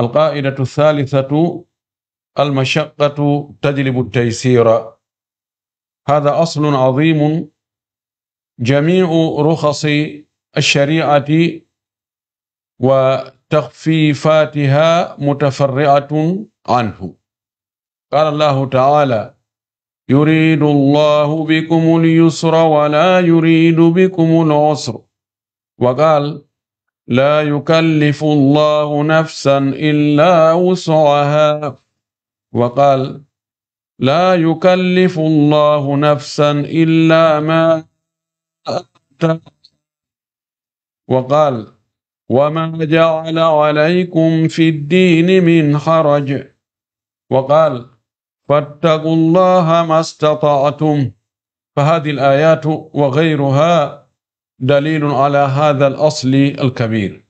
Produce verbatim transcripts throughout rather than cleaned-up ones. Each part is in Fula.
القاعدة الثالثة: المشقة تجلب التيسير. هذا أصل عظيم، جميع رخص الشريعة وتخفيفاتها متفرعة عنه. قال الله تعالى: يريد الله بكم اليسر ولا يريد بكم العسر. وقال: لا يكلف الله نفسا إلا وسعها. وقال: لا يكلف الله نفسا إلا ما آتاها. وقال: وما جعل عليكم في الدين من حرج. وقال: فاتقوا الله ما استطعتم. فهذه الآيات وغيرها دليل على هذا الأصل الكبير.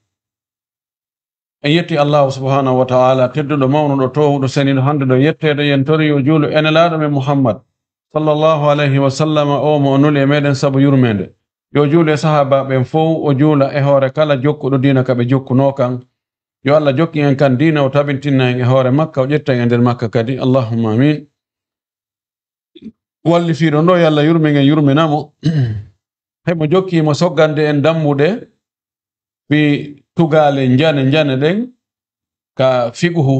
En yetti Allahu subhanahu wa ta'ala, tedduɗo, mawnuɗo, toowuɗo, seniiɗo, handuɗo yetteede. Yen tori yo juulu e Nelaaɗo men Muhammad, sallallahu alayhi wa sallam, o mo o nuli e meɗen sabu yurmeende. Yo juulu e sahaabaaɓe ɓen fow, o juula e hoore kala jokkuɗo diina ka ɓe jokkunoo kan. Yo Allah jokkin en kan diina, o tabintinna en e hoore makka, o ƴetta en e nder makka kadi. Allahumma amin. Wallifiiɗo ɗo, yo Allah yurmin en, yurmina mo. Himo jokki mo soggande en dammuɗe fii tugaale njane njane ɗen, ka fiqhu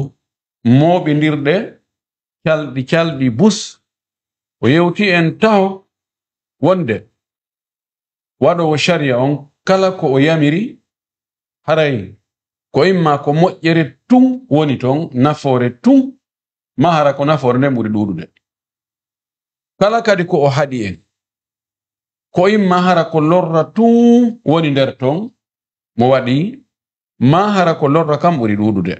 mooɓindirɗe, calɗi calɗi bus. O yewti en taho wonde waɗoowo shari'a on, kala ko o yamiri, haray ko imma ko moƴƴere tun woni ton, nafoore tun, maa hara ko nafoore nden ɓuri ɗuuɗude. Kala kadi ko o haɗi en, ko imma hara ko lorra tun woni nder ton mo waɗi, maa hara ko lorra kan ɓuri ɗuuɗude.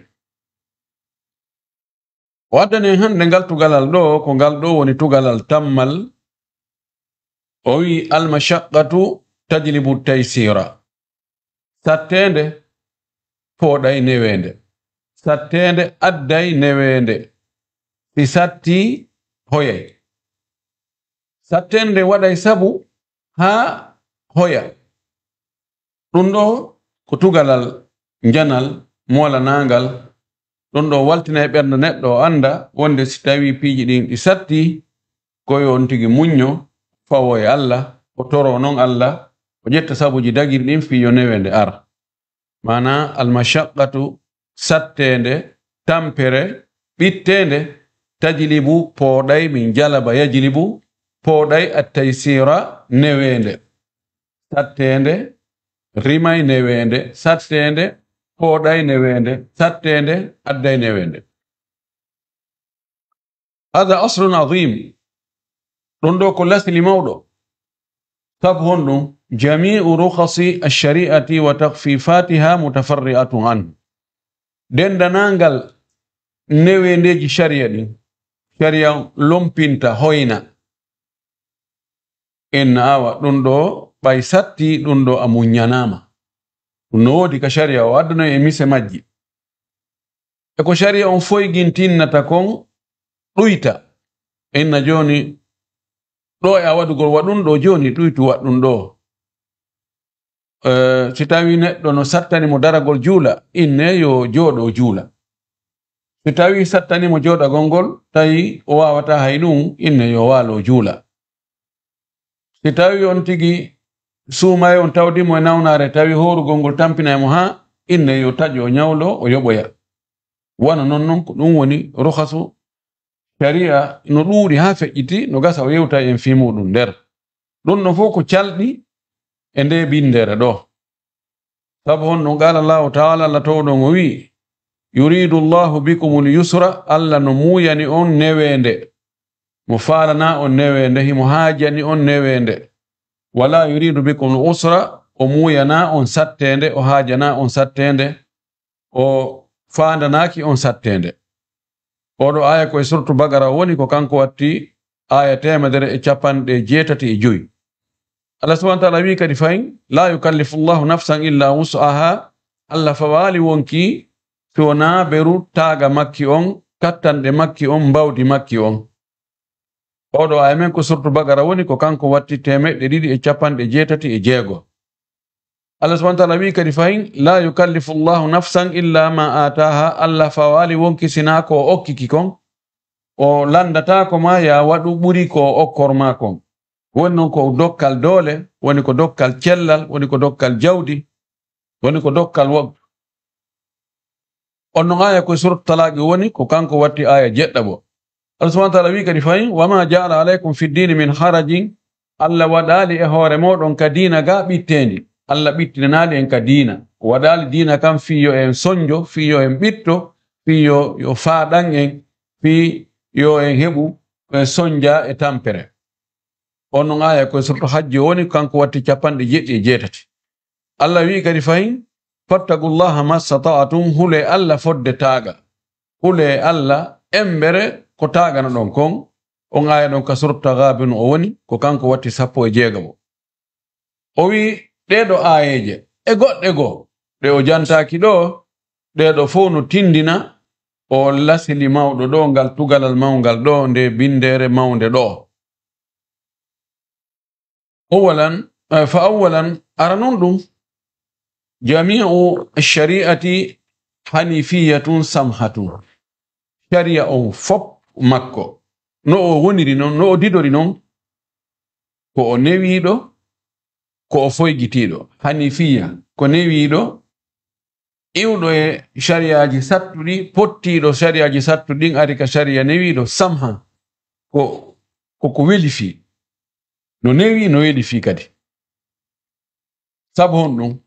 O addani en hannde ngal tugalal ɗo, ko ngal ɗo woni tugalal tammal. O wi'i: "Al-mashaqqatu tajlibu taysira." Satteende pooɗay neweende. Satteende adday neweende. Si sattii, hoyay. Satteende waɗay sabu haa hoya. Ɗum ɗo ko tugalal njanal moolanaangal. Ɗum ɗo waltina e ɓernde neɗɗo, o annda wonde si tawii piiji ɗin ɗi sattii, ko yo on tigi muñño, fawo e Allah, o toroo non Allah, o ƴetta sabuuji dagiri ɗin fii yo neweende ar. Maanaa almashaqqatu, satteende, tampere, ɓitteende, tajlibu, pooɗay, min jalaba yajlibu, pooɗay, attaysira, neweende. Satteende rimay neweende, satteende pooɗay neweende, satteende adday neweende. Hada aslun azim. Ɗum ɗo ko lasli mawɗo. Sabu honɗum? Jami'u rukhasi ash-shari'ati wa takhfifatiha mutafarri'atun anhu. Denndanangal neweendeeji shari'a ɗin, shari'a lompinta, hoyna. Inna awa, ɗum ɗo ɓay satti, ɗum ɗo a muññanaama. Ɗum no woodi ka shari'a o adduno e mise majji. E ko shari'a on foygintinnata kon ɗuyta. Inna jooni, ɗo e a waɗugol wa ɗum ɗo jooni, ɗuytu wa ɗum ɗo. Eh, si tawii neɗɗo no sattani mo daragol juula, inne yo jooɗo juula. Si tawii sattani mo jooɗagol ngol, tawi o waawataa hay ɗum, inne yo waalo juula. Si tawii on tigi suumaye on tawdi mo e nawnaare, tawi hoorugol ngol tampinay mo haa, inne yo taƴo, o ñawlo, o yoɓoya. Wano non non, ko ɗum woni ruhasu shari'a no ɗuuɗi haa feƴƴiti, no gasa o yewta en fii muɗum nder. Ɗum ɗon fof ko calɗi e nde binndere ɗo. Sabu honɗum? Qaala Allahu ta'ala, Allah towɗo on o wi'i: "Yuridu Allahu bikumul yusra", Allah no muuyani on neweende. Mo faalana on neweende, himo haajani on neweende. "Wala yuridu bikumul usra", o muuyana on satteende, o haajana on satteende, o faandanaaki on satteende. Oɗo aaya ko e surtu Baqara woni, ko kanko watti aaya teemedere e capanɗe jeetati e joy. Allah subhanahu wa ta'ala wi'i kadi fayin: "La yukallifu Allahu nafsan illa wus'aha." Allah fawaali wonki si wonaa beru taaga makki on, kattanɗe makki on, mbawdi makki on. Oɗo aaya men ko surtu Baqara woni, ko kanko watti teemeɗɗe ɗiɗi e capanɗe jeetati e jeego. Allah subhanahu wa taala wi'i kadi fahin, "La yukallifu Allahu nafsan illa ma ataha." Allah fawaali wonki sinaa ko o okkiki kon. O landataako ma ya waɗu ɓuri ko o okkor ma kon. Woni non ko dokkal doole, woni ko dokkal cellal, woni ko dokkal jawdi, woni ko dokkal waqtu. On non aya ko surat Talaqi woni, ko kanko watti aya jeɗɗaɓo. Allah subhanahu wa taala wi kadi fayin, "Wa ma ja'ala alaykum fi dini min harajin." Allah waɗali e hoore moɗon ka diina ga ɓitteendi. Allah ɓittinanaali en ka diina. O waɗali diina kan fii yo en sonjo, fii yo en ɓitto, fii yo, yo faaɗan en, fii yo en heɓu, en sonja e tampere. On non aya ko surtu Hajji woni, kanko watti capanɗe jeɗɗi e jeetati. Allah wi kadi fayin, "Fattaqullaha mastata'tum," hule Allah fodde taaga. Hule Allah embere ko taaganaɗon kon. On aya ɗon ka surtu Taghabun o woni, ko kanko watti sappo e jeegaɓo. O wi ɗee ɗo aayeeje e goɗɗe goo ɗe o jantaaki ɗo, ɗee ɗo fow no tindina o lasili mawɗo ɗo, ngal tugalal mawngal ɗo, nde binndere mawnde ɗo. Awalan, eh, fa awalan, ara non ɗum, jami'u shari'ati hanifiyatun samhatun. Shari'a on fop makko, no o woniri non, no o didori non, ko o newiiɗo, ko o foygitiiɗo. Hanifiya, ko newiiɗo, iwɗo e shari'aaji sattuɗi, pottiiɗo shari'aaji sattuɗi ɗin, ari ka shari'a newiiɗo, samha, ko, ko, ko weli fii. No newi, no weli fii kadi. Sabu honɗum?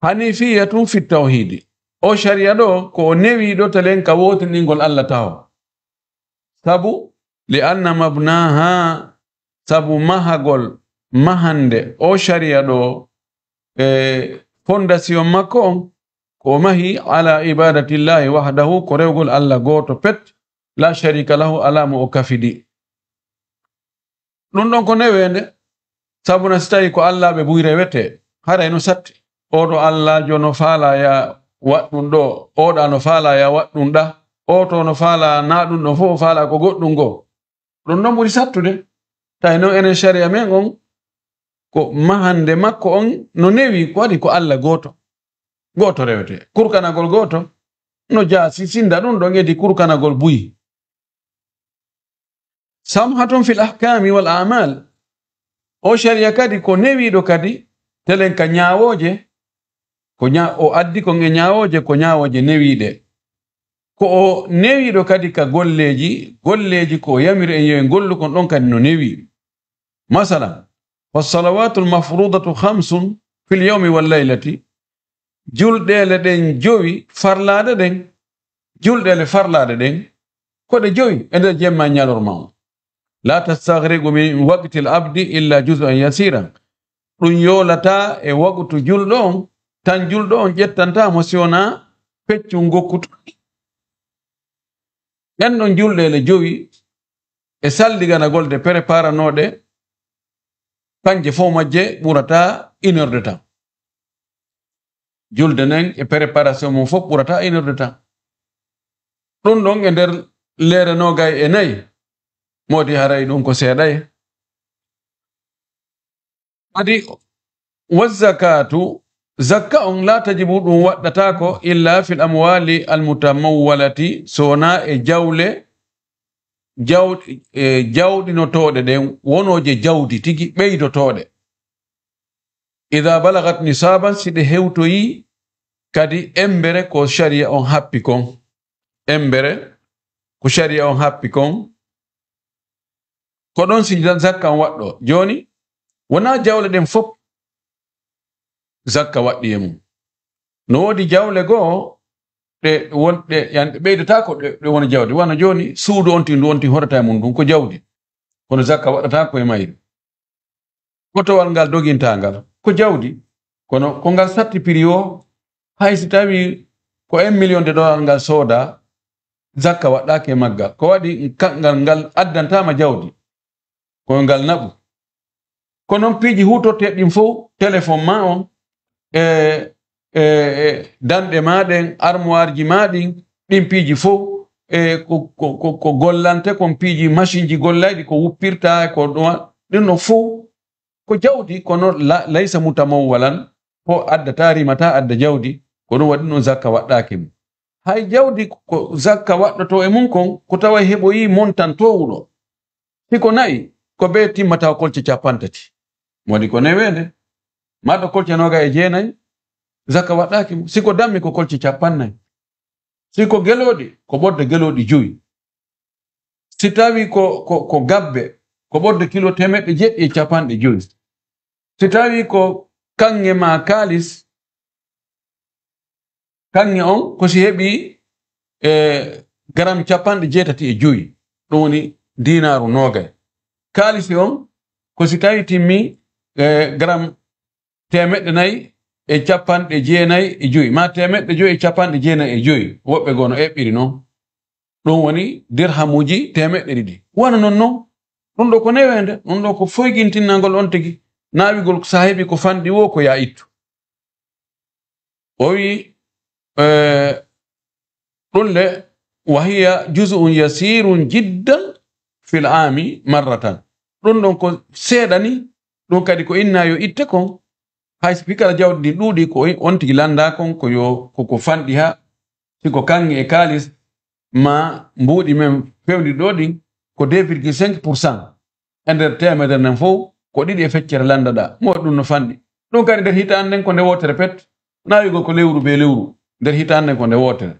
Hanifiyatun fi tawhidi. O shari'a ɗo, ko o newiiɗo telen ka wootinɗingol Allah taho. Sabu, li anna mabnaha, sabu mahagol, mahande, o shari'a ɗo, e fondation makko on, ko o mahi ala ibadatillahi wahdahu, ko rewgol Allah gooto pet, la sharika lahu, alaa mo o kafidi. Ɗum ɗon ko neweende, sabu na si tawi ko allaaɓe buy rewete, haray no satti. Oɗo allaajo no faalaa ya waɗ ɗum ɗo, oɗa no faalaa ya waɗ ɗum ɗa, oto no faalaa na ɗum ɗon fof, o faalaa ko goɗɗum goo. Ɗum ɗon ɓuri sattude. Tawi noon enen sharia men on, ko mahande makko on no newi, ko waɗi ko Allah gooto. Gooto rewete. Kurkanagol gooto no jaasi sinda ɗum ɗon edi kurkanagol buy. Samhatun fil ahkami wal a'mal. O sharia kadi ko newiiɗo kadi, telen ka ñaawooje, ko ña-, o addi kon e ñaawooje, ko ñaawooje newiiɗe. Ko o newiiɗo kadi ka golleeji, golleeji ko o yamiri en yo en gollu kon ɗon kadi no newi. Masalan, fa salawatul mafrudatu khamsun fil yawmi wal laylati, julɗeele ɗen jowi farlaaɗe ɗen, julɗeele farlaaɗe ɗen, ko ɗe jowi e nder jemma e ñalorma on. La tastaghriqu min waqtil abdi illa juz'an yasiran. Ɗum yoolataa e waqtu julɗo on, tan julɗo on ƴettantaa mo si wonaa peccun gokkutu. Ɗen ɗon julɗeele jowi e salliganagol de préparanooɗe, kanje fof majje ɓurataa une heure de temps. Julde nden e préparation mum fof ɓurataa une heure de temps. Ɗum ɗon e nder leere noogay e nayi, moodi haray ɗum ko seeɗay. Kadi, wa zakatu, zakka on la tajibu, ɗum waɗɗataako illa fil amwali al mutamawwalati, so wonaa e jawle, jaw-, e jawɗinotooɗe ɗen, wonooje jawdi tigi ɓeydotooɗe. Ida balagat nisaban, si ɗe hewtoyi kadi embere ko sharia on happi kon. Embere ko sharia on happi kon. Ko ɗon si zakka on waɗɗo. Jooni, wonaa jawle ɗen fof zakka waɗɗi e mum. No woodi jawle goo ɗe won-, ɗe yan-, ɗe ɓeydataako ɗe, ɗe wona jawdi. Wano jooni, suudu on tin, ndu on tin horata e mum, ɗum ko jawdi. Kono zakka waɗɗataako e mayri. Kotowal ngal dogintaa ngal, ko jawdi. Kono ko ngal satti prix o, hay si tawi ko un million de dollars ngal sooda, zakka waɗɗaake e maggal. Ko waɗi ka-, ngal, ngal addantaama jawdi, ko ngal naɓu. Ko noon piiji huutorteeɗi ɗin fof, téléphone ma on, e, e, e danɗe ma ɗen, armoire ji ma ɗin, ɗin piiji fof, e ko, ko, ko, ko gollante kon piiji, machine ji gollayɗi, ko wuppirta, ko ɗuma, ɗin no fof ko jawdi, kono la-, laysa ko addata, rimata adda jawdi, ko ɗum waɗi ɗum zakka waɗɗaaki mo. Hay jawdi ko zakka waɗɗoto e mum kon, ko tawa heɓoyi montan toowuɗo. Si ko nayi, ko bee timmata kolce capanɗe tati. Mo waɗi ko neweende, maa ɗo kolce noga e jeenayi, zakka waɗɗaaki mo. Si ko dammi, ko kolce capanɗe nayi. Si ko gelooɗi, ko ɓorde gelooɗi jowi. Si tawi ko, ko, ko gabbe, ko ɓorde kilo teemeɗɗe jeɗɗi e capanɗe jowi. Si tawi ko kaŋŋe maa kaalis, kaŋŋe on ko si heɓi, e, garam capanɗe jeetati e jowi, ɗum woni diinaaru noogay. Kaalisi on ko si tawi timmi, e, garam teemeɗɗe nayi e capanɗe jeenayi e jowi, maa teemeɗɗe jowi e capanɗe jeenayi e jowi, woɓɓe goo no eɓɓiri non. Ɗum woni dirhamuuji teemeɗɗe ɗiɗi. Wano non non, ɗum ɗo ko neweende, ɗum ɗo ko foygintinnagol on tigi. Naawigol, so a heɓi ko fanɗi woo, ko yaa ittu. O wi, eh, ɗum le, wa hiya juz'un yasirun jiddan fil aami marratan. Ɗum ɗon ko seeɗa ni, ɗum kadi ko inna yo itte kon. Hay si kala jawdi ndi ɗuuɗi, ko on tigi lannda kon, ko yo, ko, ko fanɗi ha, si ko kaŋŋe e kaalis, ma mbuuɗi men fewndi ɗo ɗin, ko deux virgule cinq pour cent. E nder teemedere nden fof, ko ɗiɗi e feccere lanndaɗaa. Mo waɗi ɗum no fanɗi. Ɗum kadi nder hitaande nden ko nde wootere pet, naawigol ko lewru be lewru, nder hitaande nden ko nde wootere.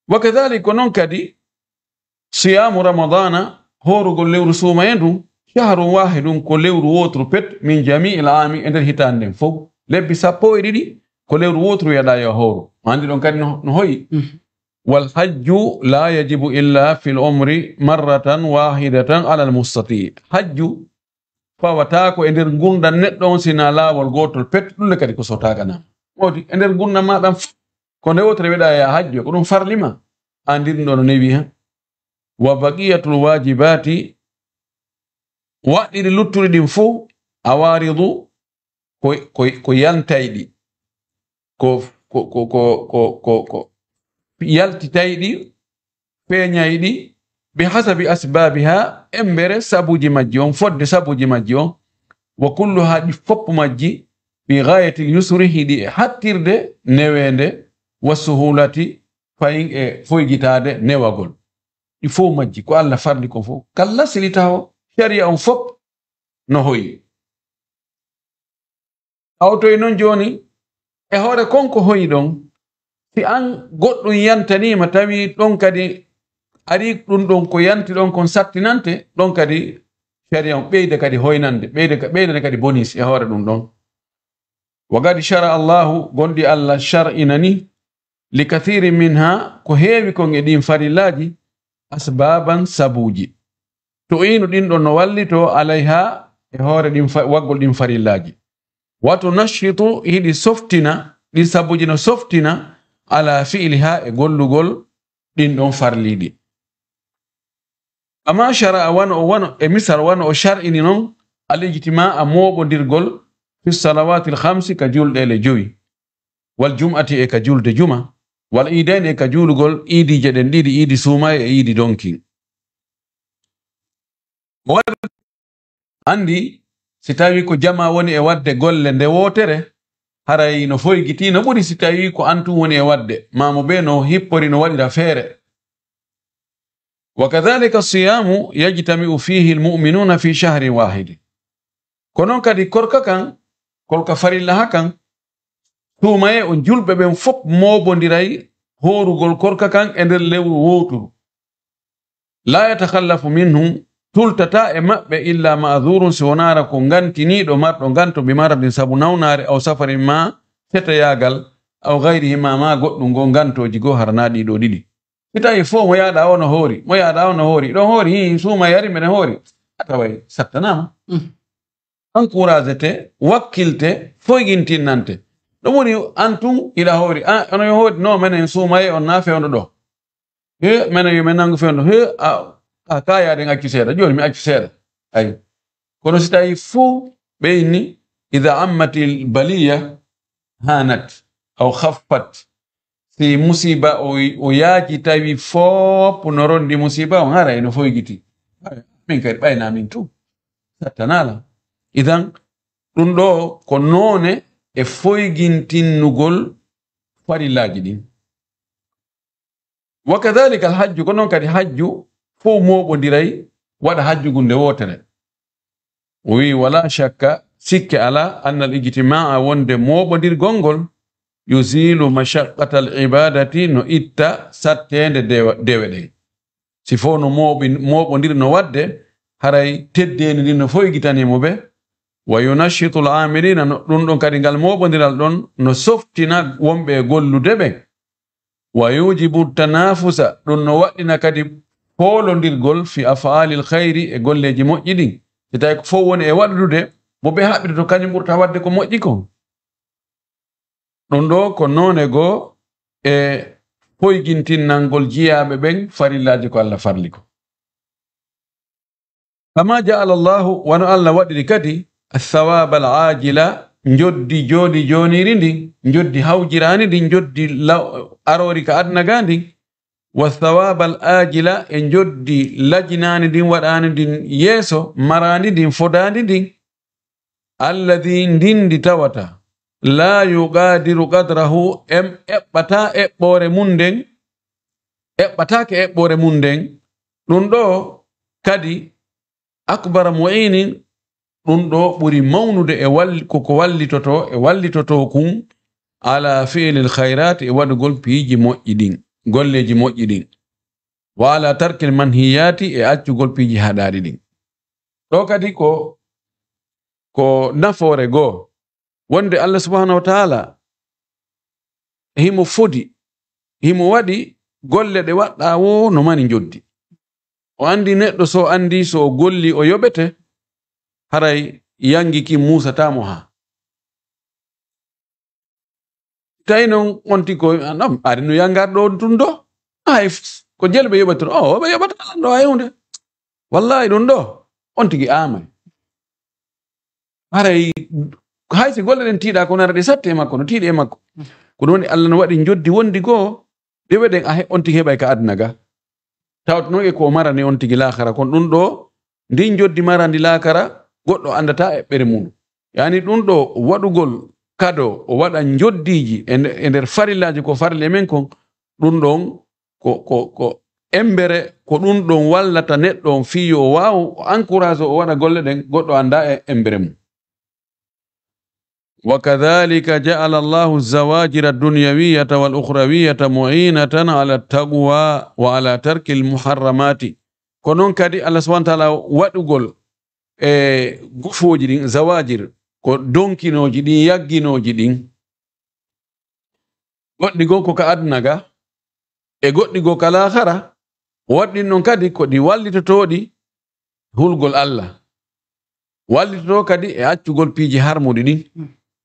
Wa kadhalik, ko non kadi, siyaamu Ramadana, hoorugol lewru suumaye ndun, shahrun wahidun, ko lewru wooturu pet, min jami'il aami, e nder hitaande nden fof. Lebbi sappo e ɗiɗi, ko lewru wooturu wi'aɗaa yo a hooru. Ma anndi ɗon kadi no, no hoyi. Mhm. Wal hajju la yajibu illa fil umri marratan wahidatan alal mustati. Hajju fawataako e nder ngurndan neɗɗo on, sina laawol gootol pet, ɗum le kadi ko sotaaka nam. Woodi e nder ngurndan maa ɗan fof, ko nde wootere wi'aɗaa ya hajju, ko ɗum farli ma. Anndi ɗum ɗo no newi, ha? Wa baqiyatul waajibaati, waɗɗiri luttuɗi ɗin fof, awaaridu, ko, ko, ko yantayɗi, ko, ko, ko, ko, ko, ko, ko yaltitayɗi, feeñayɗi, bi hasabi asbaabiha, embere sabuuji majji on, fodde sabuuji majji on, wa kulluha, ɗi fof majji, bi gaayatil yusri, hiɗi e hattirde neweende, wa suhulati, fayin e foygitaade newagol. Ɗi fof majji, ko Allah farli kon fof. Kalla sili taho, sharia on fof no hoyi. Awa toy non jooni, e hoore kon ko hoyi ɗon, si an goɗɗum yantaniima, tawi ɗon kadi ari ɗum ɗon ko yanti ɗon kon sattinante, ɗon kadi sharia on ɓeyda kadi hoynande, ɓeyda ka-, ɓeydane kadi bonis e hoore ɗum ɗon. Wa qad shara Allahu, gonɗi Allah shar'inani, li kathirin minha, ko heewi kon e ɗin farillaaji, asbaaban, sabuuji. To inu ɗin ɗon no wallito alayha, e hoore ɗin fa-, waggol ɗin farillaaji. Wa tunashitu, hiɗi softina, ɗin sabuuji no softina, ala fi'liha, e gollugol ɗin ɗon farliiɗi. Amma shara'a, wano o, wano e misal, wano o shar'ini non, al ijtima'a, mooɓondirgol, fi salawatil khamsi, ka julɗeele jowi, wal jum'ati, e ka julde juma, wal iidayni, e ka juulugol iidiije ɗen ɗiɗi, iidi suumaye e iidi donkin. Anndi, si tawi ko jamaa woni e waɗde golle nde wootere, haray no foygiti, no ɓuri si tawi ko an tun woni e waɗde, maa mo bee no hippori, no waɗira feere. Wa kadhalika siyaamu yajtami'u fihi almu'minuna fi shahrin wahidin. Ko non kadi korka kan, korka farilla ha kan, suumaye on julɓe ɓen fof mooɓondiray hoorugol korka kan e nder lewru wooturu. La yatakhallafu minhum, tultata e maɓɓe illa ma'dhurun, si wonaara ko ngantiniiɗo marɗo nganto, bi maradin, sabu nawnaare, aw safarin, ma setayaagal, aw ghayrihima, ma goɗɗum goo, ngantooji goo hara na ɗiɗo ɗiɗi. Si tawi fof mo yaaɗa o no hoori, mo yaaɗa o no hoori, ɗon hoori, hii, suuma yari, mbeɗen hoori, a taway sattanaama. Mm. Encouragete, wakkilte, foygintinnante. Ɗum woni an tun iɗa hoori, a, ono yo hoori, no menen suumaye on na fewndo ɗo. He, menen yo men nangu fewndo. He, a, a kayaɗen accu seeɗa, jooni mi accu seeɗa. Ay. Kono si tawi fof ɓe inni, ida ammatil baliya hanat, aw khaffat. Si musiba o, o yaaji tawi fof no rondi musiba on, hara eno foygiti. Hara, min kadi ɓayna min tun. Sattanala. Idan, ɗum ɗo ko noone e foygintinnugol farillaaji ɗin. Wa kadhalika al hajju, ko noon kadi hajju fof mooɓondiray, waɗa hajju ngun nde wootere. O wi'i, wala shakka, sikke alaa, anna al ijtimaa, wonde mooɓondirgol ngol, yuzilu mashaqqata al ibadati, no itta satteende dewe, dewe ɗen. Si fof no mooɓi-, mooɓondiri no waɗde, haray teddeendi ndin no foygitanii mo ɓe. Wa yunashitu al amilina, no, ɗum ɗon kadi ngal mooɓondiral ɗon no softina wonɓe e gollude ɓen. Wa yujibu tanafusa, ɗum no waɗɗina kadi foolondirgol fi af'alil khayri, e golleeji moƴƴi ɗin. Si tawi ko fof woni e waɗude, mo ɓe haɓɓitoto kañum ɓurta waɗde ko moƴƴi kon. Ɗum ɗo ko noone goo e foygintinnangol jiyaaɓe ɓen farillaaji ko Allah farli ko. Kama ja'ala Allahu, wano Allah waɗiri kadi, athawaba al ajila, njoddi jooni jooniiri ndin, njoddi hawjiraani ndin, njoddi law-, aroori ka aduna gaa ndin, wa thawaba al ajila, e njoddi lajinaani ndin, waɗaani ndin yeeso, maraandi ndin, fodaandi ndin, alladi, ndin ndi tawata, laa yuqaadiru qadrahu, em eɓɓata eɓɓoore mum nden, eɓɓataake eɓɓoore mum nden, ɗum ɗo kadi akbara mu'inin, ɗum ɗo ɓuri mawnude e wall-, ko ko wallitoto, e wallitoto kun, ala fi'lil khayraati, e waɗugol piiji moƴƴi ɗin, golleeji moƴƴi ɗin, wa ala tarkil manhiyaati, e accugol piiji haɗaaɗi ɗin. Ɗo kadi ko, ko nafoore goo, wonde Allah subhanahu wa ta'ala himo fodi, himo waɗi golle ɗe waɗɗaa wo no mari njoddi. O anndi neɗɗo so anndi so o golli o yoɓete, haray yangi kin muusataa mo haa. Tawi noon on tigi ko, ah, non, ari no yangar ɗo tun ɗo. Hay f-, ko jelu ɓe yoɓata ɗo. Oh, ɓe yoɓata lan ɗo hay hunde. Wallahi ɗum ɗo, on tigi amay. Haray, hay si golle ɗen tiiɗa ko nara ɗe satte e makko, no tiiɗi e makko. Ko ɗum woni Allah no waɗi njoddi wondi goo, ɗe weɗen a he-, on tigi heɓay ka aduna ga. Tawata noon e ko o marani on tigi laakara, kono ɗum ɗo, ndin njoddi marandi laakara, goɗɗo anndataa eɓɓere mum. Yani ɗum ɗo waɗugol kado, o waɗa njoddiiji e nde-, e nder farillaaji ko farli e men kon, ɗum ɗon ko, ko, ko embere, ko ɗum ɗon wallata neɗɗo on fii yo o waaw, o encourage, o waɗa golle ɗen, goɗɗo anndaa e embere mum. وكذلك جعل الله الزواجر الدنيوية والأخروية معينة على التقوى وعلى ترك المحرمات. Ko noon kadi Allah subhanahu wa ta'ala waɗugol e gufooji ɗin, zawajir, ko donkinooji ɗin, yagginooji ɗin. Goɗɗi goo ko ka aduna ga, e goɗɗi goo ka laakara, waɗɗin ɗon kadi ko ɗi wallitotooɗi hulgol Allah. Wallitotoo kadi e accugol piiji harmuɗi ɗin.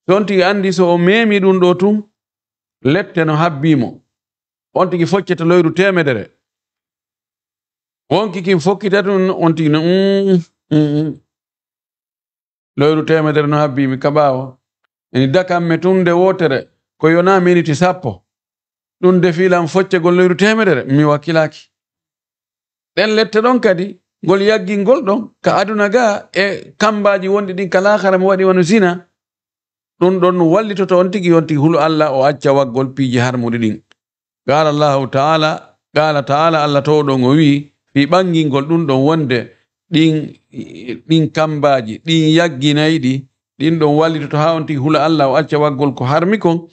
So on tigi anndi so o meemi ɗum ɗo tun, lette no habbii mo. On tigi foccete loyru teemedere. Wonki kin fokkita tun, on tigi no, mm, mm, mm. Loyru teemedere no habbii mi ka ɓaawo. Eni dakan me tun nde wootere, ko yonaa miniti sappo. Ɗum defii lan foccegol loyru teemedere, mi wakkilaaki. Ɗen lette ɗon kadi, ngol yaggingol ɗon, ka aduna ga e kambaaji wonɗi ɗin ka laakara mi waɗi wano zina. Ɗum ɗon no wallitoto on tigi, on tigi hulu Allah, o acca waggol piiji harmuɗi ɗin. Qaala Allahu ta'ala, qaala ta'ala, Allah towɗon o wi'i, fii ɓangingol ɗum ɗon wonde ɗin, ɗin kambaaji, ɗin yagginayɗi, ɗin ɗon wallitoto haa on tigi hula Allah, o acca waggol ko harmi kon.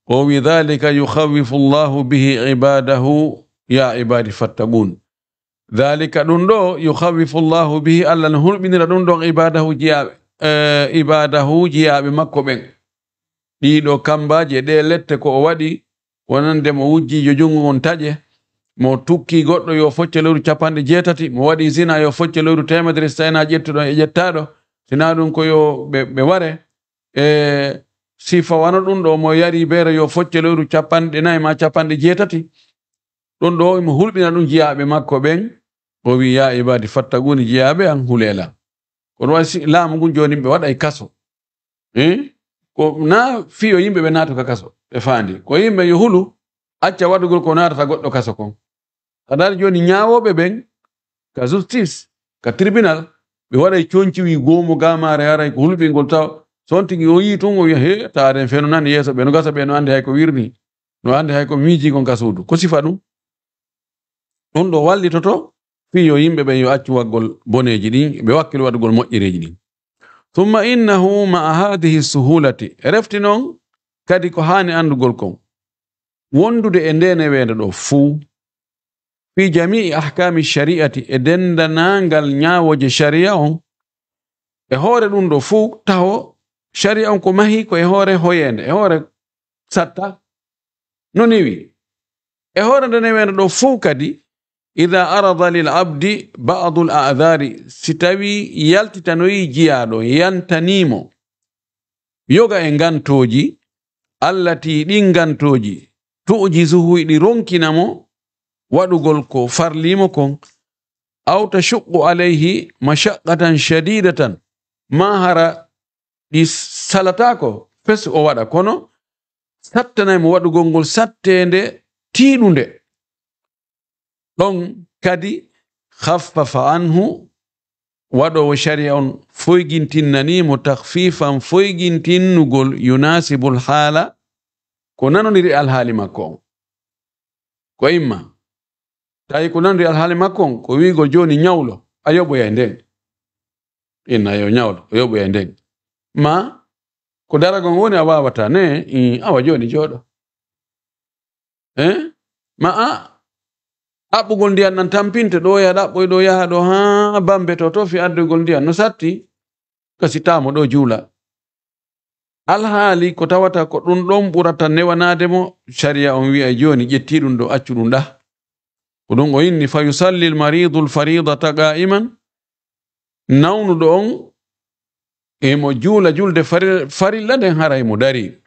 O wi'i, dhalika yukhawwifu Allahu bihi ibadahu, ya ibadi fattaqun. Dhalika, ɗum ɗo, yukhawwifu Allahu bihi, Allah no hulɓinira ɗum ɗon ibadahu jiyaaɓe, eh, ibadahu jiyaaɓe makko ɓen. Ɗii ɗoo kambaaji e ɗee lette ko o waɗi, wonande mo wujjiijo junngo ngon taƴe, mo tukki goɗɗo yo focce lewru capanɗe jeetati, mo waɗi zina yo focce lewru teemedere si tawi na ƴettuɗo e ƴettaaɗo, si na ɗum ko yo ɓe, ɓe ware. E sifa wano ɗum ɗo, mo yari beere yo focce lewru capanɗe nayi maa capanɗe jeetati. Ɗum ɗo, imo hulɓina ɗum jiyaaɓe makko ɓen. O wi, "Ya ibaadi fattaquuni, jiyaaɓe an, hulee lan." Kono waɗi si laamu ngun jooni ɓe waɗay kaso. Eh? Ko na fiyo yimɓe ɓe naatu ka kaso, ɓe faandi. Ko yimɓe yo hulu, acca waɗugol ko naatata goɗɗo kaso kon. Ka daari jooni ñaawooɓe ɓen, ka justice, ka tribunal, ɓe waɗay conci wi goomo gaamaare haray ko hulɓingol taw, So on tigi o yii tun, o wiya, "He, taaren feno nan yeeso ɓe, no gasa ɓe no andi hay ko wirni, no andi hay ko miiji kon ka suudu." Ko sifa ɗum? Ɗum ɗo wallitoto fii yo yimɓe ɓen yo accu waɗgol boneeji ɗin, ɓe wakkilo waɗugol moƴƴereeji ɗin. Thumma innahu ma'a hadhihi suhulati, refti non kadi ko haani anndugol kon, wondude e ndee neweende ɗo fuu, fi jami'i ahkami shari'ati, e denndanangal ñaawooje shari'a on, e hoore ɗum ɗo fuu, taho shari'a on ko mahi ko e hoore hoyeende, e hoore satta, no newi. E hoore nde neweende ɗo fuu kadi, idha arada lil abdi ba'dul a'dhari, si tawi yaltitanoyi jiyaaɗo, yantanii mo, yoga e ngantooji, allati, ɗin ngantooji, tu'jizuhu, iɗi ronkina mo waɗugol ko farlii mo kon, aw tashuqqu alayhi mashaqqatan shadidatan, maa hara ɗi salataako fes o waɗa, kono sattanay mo waɗugol ngol satteende tiiɗunde. Ɗon kadi, khaffafa anhu, waɗoowo shari'a on foygintinnanii mo takhfifan, foygintinnugol, yunasibul haala, ko nanondiri alhaali makko on. Ko imma, tawi ko nanondiri alhaali makko on, ko wi'ugol jooni ñawlo, a yoɓoyay nden. Inna yo ñawlo, o yoɓoyay nden. Ma, ko daragol woni a waawataa, ne, i, awa jooni jooɗo. Eh? Ma a, ɗaɓɓugol ndiyan ɗan tampinte, ɗo ya ɗaɓɓoy, ɗo yaha ɗo haa Bambe to, to fi addugol ndiyan. No satti, kasi taamo ɗo juula. Alhaali ko tawata ko ɗum ɗon ɓurata newanaade mo, shari'a on wi'ay jooni, ƴettii ɗum ɗo, accu ɗum ɗa. Ko ɗum o inni, "Fa yusalli al-maridu al-faridata qa'iman." Nawnuɗo on, emo juula julde fari-, farilla nden, haray mo dari.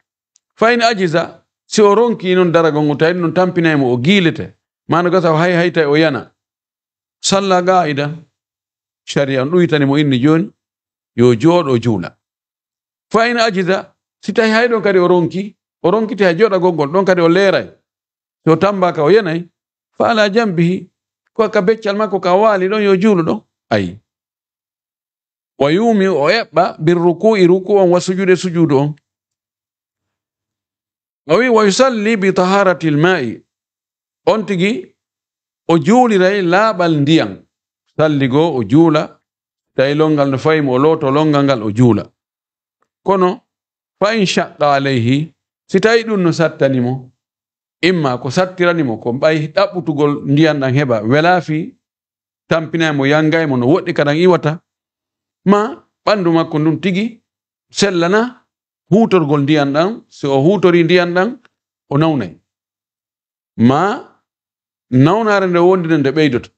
Fa in ajiza, si o ronki non daragol ngol, tawi ɗum tampinay mo, o giilete. Maana gasa o hay hay tawi o yana. Salla qa'idan. Shari'a on ɗuytani mo inni jooni, yo jooɗo juula. Fa in ajiza, si tawi hay ɗon kadi o ronki, o ronkiti hay jooɗagol ngol, ɗon kadi o leeray. Si o tambaaka o yenay, fa ala jambihi, ko ka beccal makko ka waali ɗon, yo juulu ɗon. Ayi. Wa yumi, o eɓɓa, bir ruku'i, ruku on, wa sujude, sujudu on. O wi, "Wa yusalli bi taharatil ma'i." On tigi, o juuliray laaɓal ndiyan. Salli goo, o juula. Tawi longal no fawi mo, o looto longal ngal, o juula. Kono, fa in shaqqa alayhi, si tawi ɗum no sattani mo, imma ko sattirani mo, ko ɓay ɗaɓɓutugol ndiyan ɗan heɓa, welaafi, tampinay mo, yangay mo, no woɗɗi kaɗan iwata, ma ɓandu makko ndun tigi sellana huutorgol ndiyan ɗan, si o huutori ndiyan ɗan, o nawnay. Ma nawnaare nde wondinde nde ɓeydoto,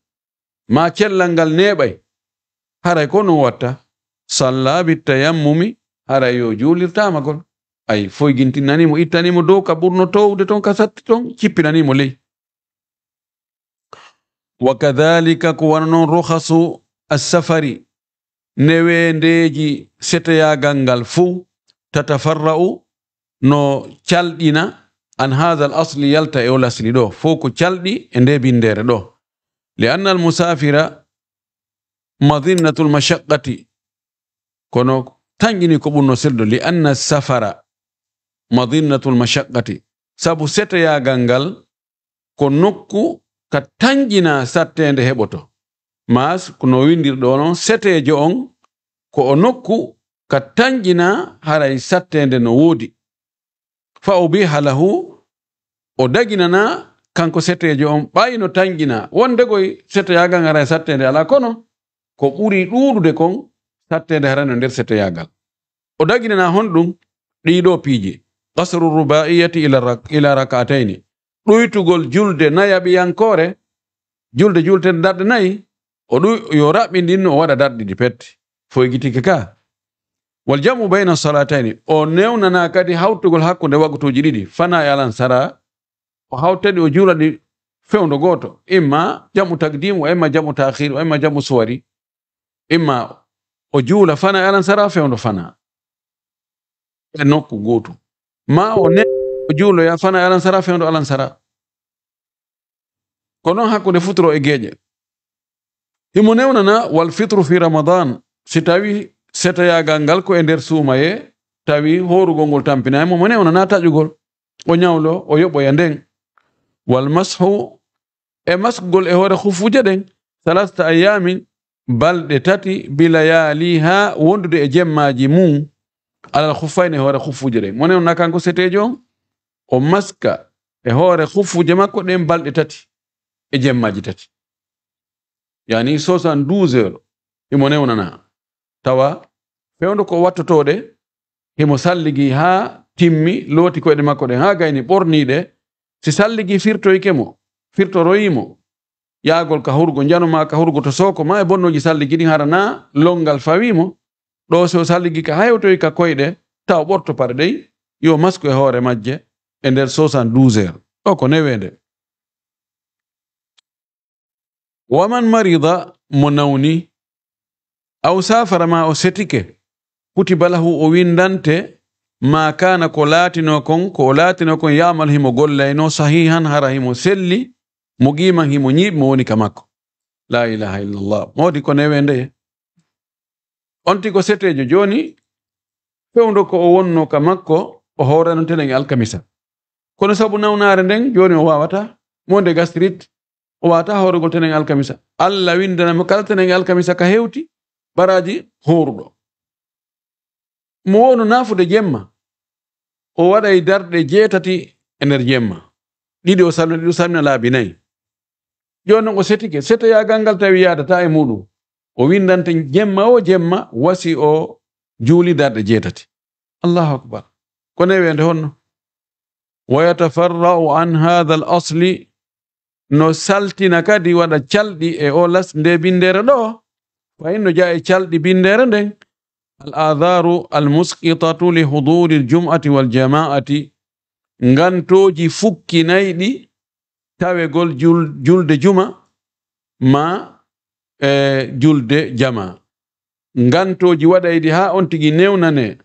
ma cellal ngal neeɓay, haray ko no watta, salla bit tayammumi, haray yo juulirtaama gol. Ay, foygintinnani mo, ittani mo dow ka ɓurno towde ton, ka satti ton, cippinani mo ley. Wa kadhalika, ko wano non, rukhasu as-safari, neweendeeji seteyaagal ngal fuu, tatafarra'u, no calɗina, an hadha al-asli, yalta e o lasli ɗo, fow ko calɗi e nde binndere ɗo. Li anna al-musafira madinnatul mashaqqati, kono tanƴini ko ɓurno sellude, li anna safara madinnatul mashaqqati, sabu seteyaagal ngal ko nokku ka tanƴina satteende heɓoto. Mas ko no windir ɗo non, seteejo on ko o nokku ka tanƴina haray satteende no woodi. Fa ubiha lahu, o daginana kanko seteejo on, ɓay no tanƴina wonde koy seteyaagal ngal haray satteende alaa, kono ko ɓuri ɗuuɗude kon, satteende haray no nder seteyaagal. O daginana honɗum? Ɗii ɗoo piiji. Qasru rubaiyati ila rak-, ila rak'atayni. Ɗuytugol julde nayaɓiyankoore, julde julten darɗe nayi, o ɗuy-, yo raɓɓindin, o waɗa darɗe ɗiɗi pet. Foygitike ka. Wal jam'u bayna salatayni. O newnana kadi hawtugol hakkunde waqtuuji ɗiɗi. Fana e alan sara, o hawta ɗi, o juula ɗi fewndo gooto. Imma jam'u taqdim, wa imma jam'u ta'khir, wa imma jam'u suwari. Imma o juula fana e alan sara, fewndo fana e nokku gootu. Ma o ne, o juuloya fana e alan sara, fewndo alan sara. Ko non hakkunde futuro e geeƴe. Himo newnana wal fitru fi Ramadan, si tawi seteyaagal ngal ko e nder suumayee, tawi hoorugol ngol tampinaay mo, mo newnanaa taƴugol, o ñawlo, o yoɓoya nden. Wal mashu, e maskugol e hoore khuffuuje ɗen, salasata ayyaamin, balɗe tati, bilayaaliha, wondude e jemmaaji mum, alal khuffayni, e hoore khuffuuje ɗen. Mo newnanaa kanko seteejo on, o maska e hoore khuffuuje makko ɗen balɗe tati e jemmaaji tati. Yani soixante-douze heures, himo newnanaa. Tawa fewndo ko wattotooɗe, himo salligi haa timmi, looti koyɗe makko ɗen haa gayni, ɓornii ɗe. Si salligi firtoyke mo, firtoroyii mo, yaagol ka hurgo njano maa ka hurgo to sooko maa e bonnooji salligi ɗin, hara naa lonngal fawii mo. Ɗoo si o salligi ka hewtoyi ka koyɗe, taw ɓorto paɗe ɗen, yo masku e hoore majje e nder soixante-douze heures. Ɗoo ko neweende. Waman marida, mo nawni, aw safara, maa o setike, kutiba lahu, o windante, maa kaana, ko laatinoo kon, ko o laatinoo kon, ya'malu, himo gollaynoo, sahihan, hara himo selli, muqiman, himo ñiiɓi, mo woni ka makko. La ilaha illallah. Mo wodi ko neweende. On tigi ko seteejo jooni, fewndo ko o wonnoo ka makko, o hooranoo tenen e alkamisa. Kono sabu nawnaare nden, jooni o waawataa, mo nde gastrite, o waawataa hoorugol tenen e alkamisa. Alla winndana mo kala tenen e alkamisa ka hewti baraaji hooruɗo. Mo wowno naafude jemma, o waɗay darɗe jeetati e nder jemma. Ɗiɗi o salmina, ɗiɗi o salmina, laabi nayi. Jooni non o setike, setoyaagal ngal tawi yaadataa e muuɗum. O winndante jemma o jemma, wa si o juuli darɗe jeetati. Allahu akbar. Ko neweende honno? Wa yatafarra'u an hadha al asli, no saltina kadi waɗa calɗi e o las-, nde binndere ɗo. Fa inno jaa e calɗi binndere nden, al adharu al musqitatu li huduri al jum'ati wal jama'ati, ngantooji fukkinayɗi tawegol jul-, julde juma ma, e, julde jama. Ngantooji waɗayɗi haa on tigi newnane,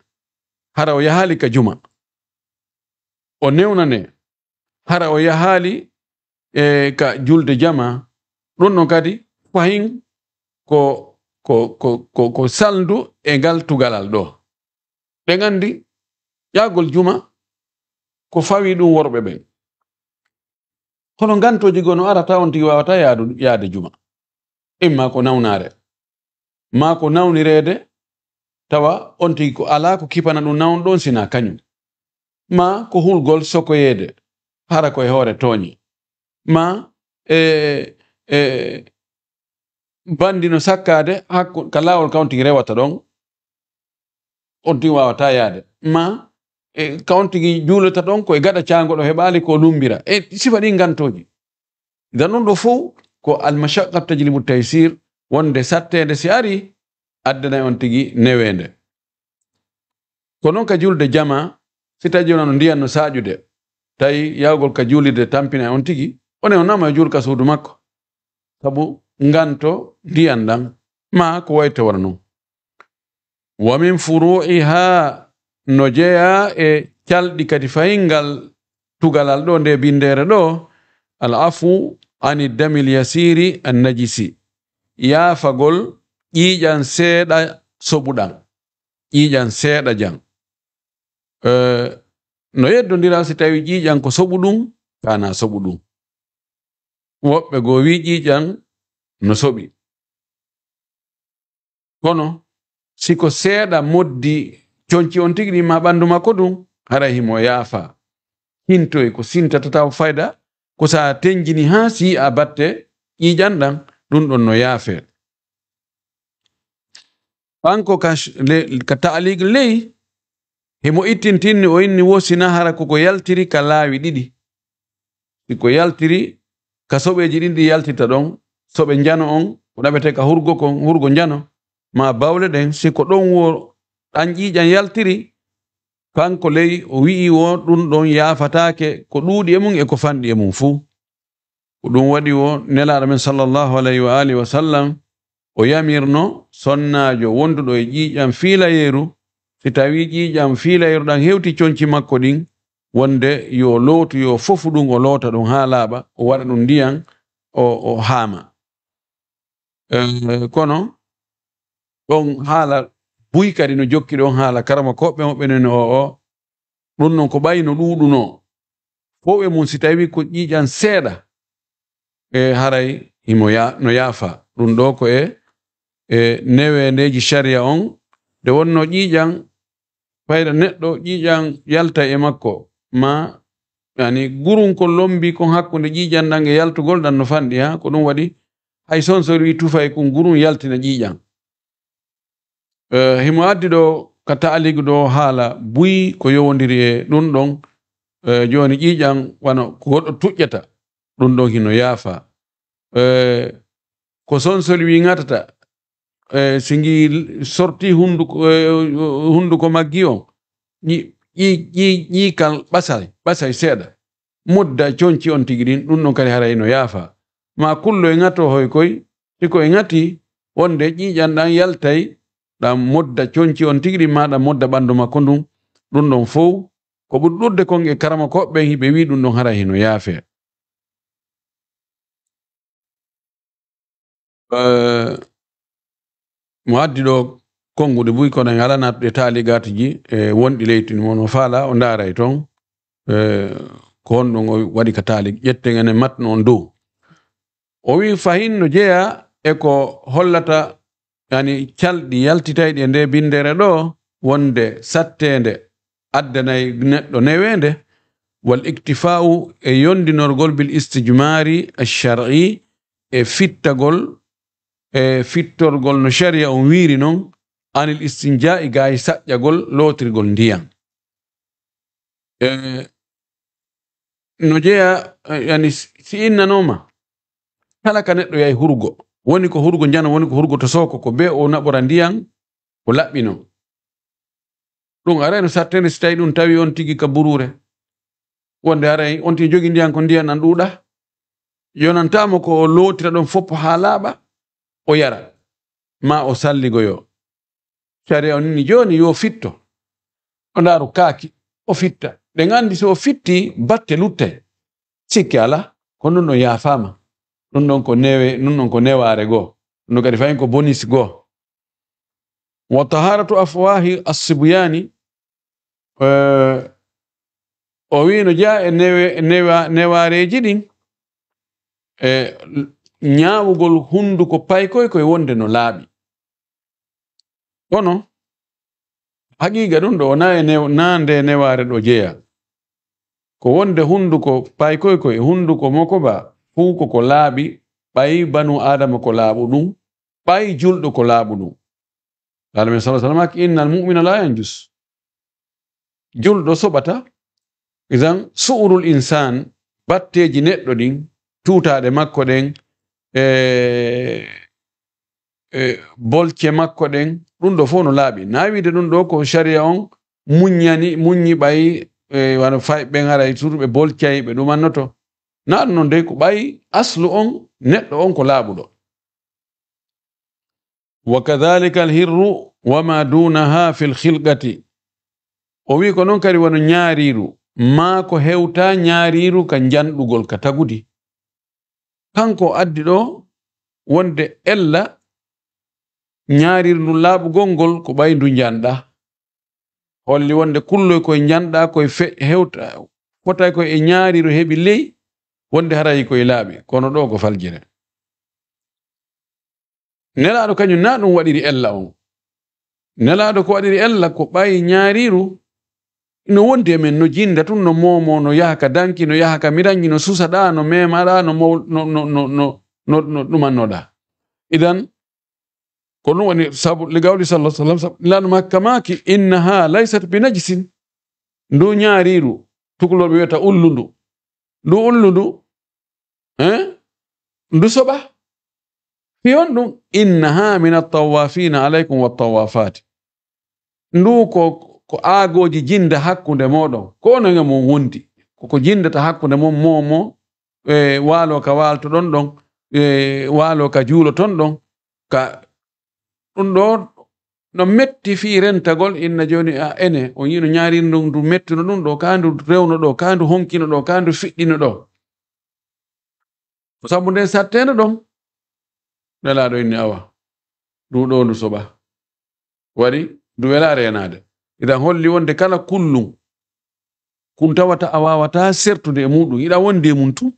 hara o yahaali ka juma. O newnane, hara o yahaali, e, ka julde jama. Ɗum ɗon kadi fahin ko, ko, ko, ko, ko salndu e ngal tugalal ɗo. Ɗen anndi, yaagol juma ko fawi ɗum worɓe ɓen. Kono ngantooji goo no ara, tawa on tigi waawataa yaadu-, yaade juma. Imma ko nawnaare, maa ko nawnireede, tawa on tigi ko alaa ko kipana ɗum nawno ɗon sinaa kañum. Maa ko hulgol sokoyeede, hara ko e hoore tooñe. Maa e, e, banndi no sakkaade hakku-, ka laawol ka on tigi rewata ɗon, on tigi waawataa yaade. Maa e ka on tigi juulata ɗon ko e gaɗa caango ɗo heɓaali ko lummbira. E sifa ɗin ngantooji. Idan ɗum ɗo fow ko al-mashaqqatu tajlibu taysir, wonde satteende si ari, addanay on tigi neweende. Ko non ka julde jama, si tawi jooni no ndiyan no saaƴude, tawi yahugol ka juulirde tampinay on tigi, o newnaa mo e juul ka suudu makko. Sabu nganto ndiyan ɗan, maa ko wayi tawra non. Wa min furu'iha, no jeyaa e calɗi kadi fahingal tugalal ɗo, nde binndere ɗo, al afu ani damil yasiri an najisi, yaafagol ƴiiƴan seeɗa soɓuɗan, ƴiiƴan seeɗa jan. Eh, no yeddondira si tawi ƴiiƴan ko soɓuɗum, kana soɓuɗum. Woɓɓe goo wi ƴiiƴan no soɓi. Kono si ko seeɗa moddi conci on tigi ɗin ma ɓanndu makko ɗum, haray himo yaafa. Hintoy ko sintata taw fayda, ko sa tenjini haa si a batte ƴiiƴan ɗan, ɗum ɗon no yaafee. Kanko ka sh-, le-, ka ta'liq ley, himo ittintinni, o inni wo sina hara koko yaltiri ka laawi ɗiɗi. Si ko yaltiri ka soɓeeji ɗin ɗi yaltirta ɗon, soɓe njano on, ko ɗaɓete ka hurgo kon, hurgo njano, ma bawle ɗen, si ko ɗon wo ɗan ƴiiƴan yaltiri, kanko ley o wi'i wo ɗum ɗon yaafataake ko ɗuuɗi e mum e ko fanɗi e mum fuu. Ko ɗum waɗi wo Nelaaɗo men sallallahu alayhi wa alihi wa sallam, o yamirno sonnaajo wonduɗo e ƴiiƴam fiilayeeru, si tawii ƴiiƴam fiilayeeru ɗan hewti conci makko ɗin, wonde yo lootu, yo fofu ɗum, o loota ɗum haa laaɓa, o waɗa ɗum ndiyan, o, o haama. Eh, kono ɗon haala buy kadi no jokki ɗon haala karama koɓɓe mo ɓenen o o. Ɗum ɗon ko ɓay no ɗuuɗunoo. Fow e mum si tawi ko ƴiiƴan seeɗa, e haray himo ya-, no yaafa. Ɗum ɗo ko e, e neweendeeji sharia on, nde wonnoo ƴiiƴan fayda neɗɗo, ƴiiƴan yalta e makko, ma, yani, gurun ko lombi kon hakkunde ƴiiƴan ɗan e yaltugol ɗan no fanɗi, ha? Ko ɗum waɗi hay sonsori wi tufay kun gurun yaltina ƴiiƴan. Eh, himo addi ɗo ka taaligu ɗo haala buy ko yowondiri e ɗum ɗon. Eh, jooni ƴiiƴan wano ko goɗɗo tuƴƴata, ɗum ɗon hino yaafa. Eh, ko sonsori wi ŋatata, eh, si ngi sorti hunduko, eh, hunduko maggi on, ƴi-, ƴi-, ƴi-, ƴiikal ɓasay, ɓasay seeɗa. Modda conci on tigi ɗin, ɗum ɗon kadi haray no yaafa. Ma kullo e ŋato hoy koy, si ko e ŋati, wonde ƴiiƴan ɗan yaltay, ɗan modda conci on tigi ɗin, ma ɗan modda ɓandu makko ndun, ɗum ɗon fow, ko ɓuri ɗuuɗude kon e karama koɓɓe ɓen, hiɓe wi ɗum ɗon haray hino yaafe. Eh, mo addi ɗo konngude buy, kono en alaa nattude taaligaatuji e wonɗi leydi mo no faala, o ndaaray ton, eh, ko honɗum o waɗi ka taalig. Ƴetten enen matnu on dow. O wi'i fahin no jeyaa e ko hollata, yani, calɗi yaltitayɗi e nde binndere ɗo, wonde satteende addanay neɗɗo neweende, wal iktifaa'u e yondinorgol bil istijmaari ash-shar'i e fittagol, e fittorgol no sharia on wiiri non, anil istinjaa'i gaay saƴƴagol lootirgol ndiyan. E, no jeya, e, yani, si, si innanooma, kala ka neɗɗo yahi hurugo, woni ko hurugo njano, woni ko hurugo to sooko, ko be o naɓora ndiyan, o laɓɓino. Ɗum aray no sattende si tawi ɗum tawi on tigi ka buruure. Wonde aray on tigi jogi ndiyan ko ndiyan an ɗuuɗa. Yonantaamo ko o lootira ɗon fof haa laaɓa, o yara, ma o salligoyo. Sariya on ni jooni yo fitto. O ndaaru kaaki, o fitta. Ɗen anndi so o fitti, batte luttay. Sikke alaa, ko ɗum ɗon yaafaama. Ɗum ɗon ko newe-, ɗum ɗon ko newaare goo. Ɗum ɗon kadi fayin ko bonis goo. Wa taharatu afwahi as-sibyaani, eh, o wi'i no jeyaa e newe-, newa-, newaareeji ɗin, e ñaawugol hunduko paykoy koy wonde no laaɓi. Kono, haqiiqa ɗum ɗo wonaa e new-, naa nde newaare ɗo jeyaa. Ko wonde hunduko paykoy koy e hunduko mokoba fuu ko ko laaɓi, ɓay banu Aadama ko laaɓuɗum, ɓay julɗo ko laaɓuɗum. Qaala nabi sallallahu alaihi wasallam, "Innal mu'mina la yanjus." Julɗo soɓata. Idan, su'urul insaan, batteeji neɗɗo ɗin, tuutaaɗe makko ɗen, e, e, bolce makko ɗen, ɗum ɗo fof no laaɓi. Na wiide ɗum ɗo ko sharia on muññani, muññi ɓay, e, wano fay ɓen haray surtout ɓe bolcay, ɓe ɗumannoto. Na ɗum non dey ko ɓay aslu on, neɗɗo on ko laaɓuɗo. Wa kadhalika al-hirru wa ma dunaha fil khilqati. O wi'i ko non kadi wano ñaariiru, maa ko hewta ñaariiru ka njanɗugol, ka tagudi. Kanko addi ɗo wonde ella ñaariiru ndun laaɓugol ngol ko ɓay ndu njanɗa. Holli wonde kulloy koye njanɗa, koye fe-, hewta, fotay koye e ñaariiru heɓi ley, wonde haray koye laaɓi, kono ɗo ko faljere. Nelaaɗo kañum na ɗum waɗiri ella on. Nelaaɗo ko waɗiri ella ko ɓay ñaariiru no wondi e men, no jinda tun, no moomo, no yaha ka danki, no yaha ka miranji, no susa ɗa, no mema ɗa, no maw-, no, no, no, no, no, no ɗumannoɗa. Idan, ko ɗum woni sabu, li qawli sallallahu alaihi wasallam, sabu Nulaaɗo Makka maaki, "Innaha laysat bi najsin." Ndu ñaariiru, tukulooɓe wiyata ullundu. Ndu ullundu, eh? Ndu soɓa. Fi on ɗum, "Innaha min at-tawafina alaykum wat-tawafati." Ndu ko, ko aagooji jinda hakkunde mooɗon. Ko onon e mon wondi. Ko ko jindata hakkunde mon, mo, mo, e waalo ka waaltoɗon ɗon, e waalo ka juuloton ɗon. Ka ɗum ɗo no metti fii rentagol, inna jooni, a, ene, on yi'ino ñaariiru ndun, ndu mettuno ɗum ɗo, ka ndu rewno ɗo, ka ndu honkino ɗo, ka ndu fiɗɗino ɗo. Ko sabu nden satteende ɗon, Nelaaɗo inni, awa, ndu ɗo ndu soɓa. Waɗi, Ndu welaa reenaade. Iɗan holli wonde kala kullum kun tawata a waawataa sertude e muuɗum, iɗa wondi e mum tun.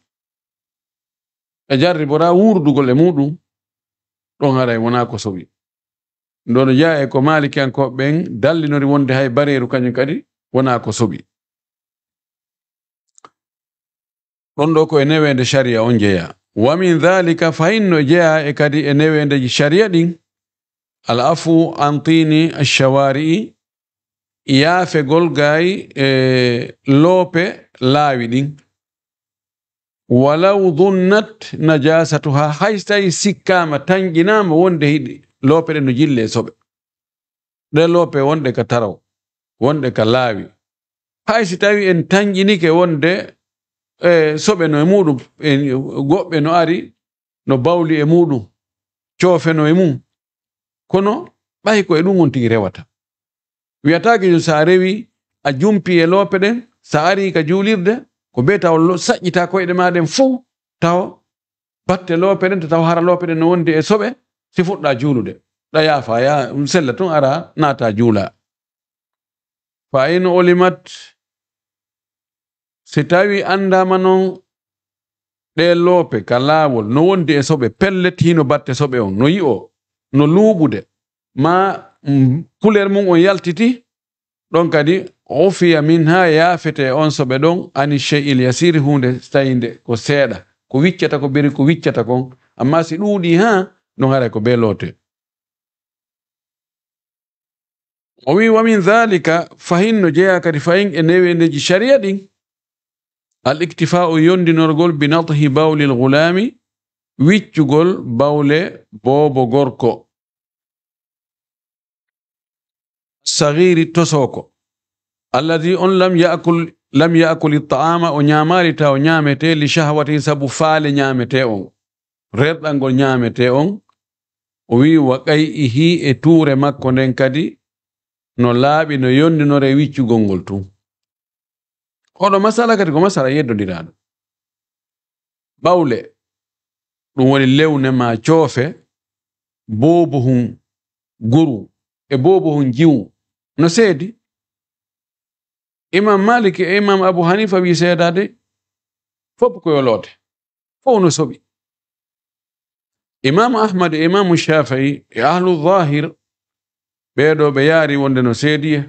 A jarriboraa wuurdugol e muuɗum, ɗon haray wonaa ko soɓi. Ɗon jeyaa e ko Maalikiyankooɓe ɓen dallinori wonde hay bareeru kañum kadi wonaa ko soɓi. Ɗon ɗoo ko e neweende shari'a on jeyaa. Wa min dhalika, fahin no jeyaa e kadi e neweendeeji shari'a ɗin, al afu an tini ash-shawari'i, yaafegol gay e loope laawi ɗin. Walaw dhunnat najasatuha, hay si tawi sikkaama, tanƴinaama wonde hiɗi loope ɗen no jilli e soɓe. Ɗe loope wonɗe ka taraw, wonɗe ka laawi. Hay si tawi en tanƴinike wonde, e, soɓe no e muuɗum, e, goɗɗe no ari, no bawli e muuɗum, coofe no e mum. Kono ɓay ko e ɗum on tigi rewata. Wiyataake yo so a rewi, a jumpi e loope ɗen, so a ari ka juulirde, ko bee taw lo-, saƴƴita koyɗe maa ɗen fow, taw batte loope ɗen, taw hara loope ɗen no wondi e soɓe, si fuɗɗa juulude. Ɗa yaafa, ya sella tun, ara naata juula. Fa in ulimat, si tawi anndaama non ɗe loope ka laawol, no wondi e soɓe, pellet hino batte soɓe on, no yi'o, no luuɓude, ma, mm, couleur mum on yaltiti, ɗon kadi, ufiya minha, yaafete on soɓe ɗon, ani shay'il yasiri, huunde tawinde ko seeɗa, ko wiccata, ko beri ko wiccata kon, amma si ɗuuɗi haa, ɗon haray ko bee loote. O wi, wa min dhalika, fahin no jeyaa kadi fahin e neweendeeji shari'a ɗin, al iktifa'u, yondinorgol, bi nadhi bawlil ghulami, wiccugol bawle boobo gorko, saghiri, tosoko, alladhi, on, lam ya'kul, lam ya'kul ta'ama, o ñaamaali taw ñaametee, li shahwatin, sabu faale ñaametee on, rerɗangol ñaametee on. O wi, wa qay'ihi, e tuure makko nden kadi no laaɓi, no yondinoree wiccugol ngol tun. Oɗo masala kadi ko masala yeddondiraaɗo. Ɓawle, ɗum woni lewne maa coofe, boobo hun guru e boobo hun jiwu no seedi. Imam Malik e Imam Abu Hanifa wi seedaade, fof ko yo loote, fof no soɓi. Imam Ahmad e Imam Shafi'i e ahlu zahir, ɓeeɗo ɓe yaari wonde no seedi e.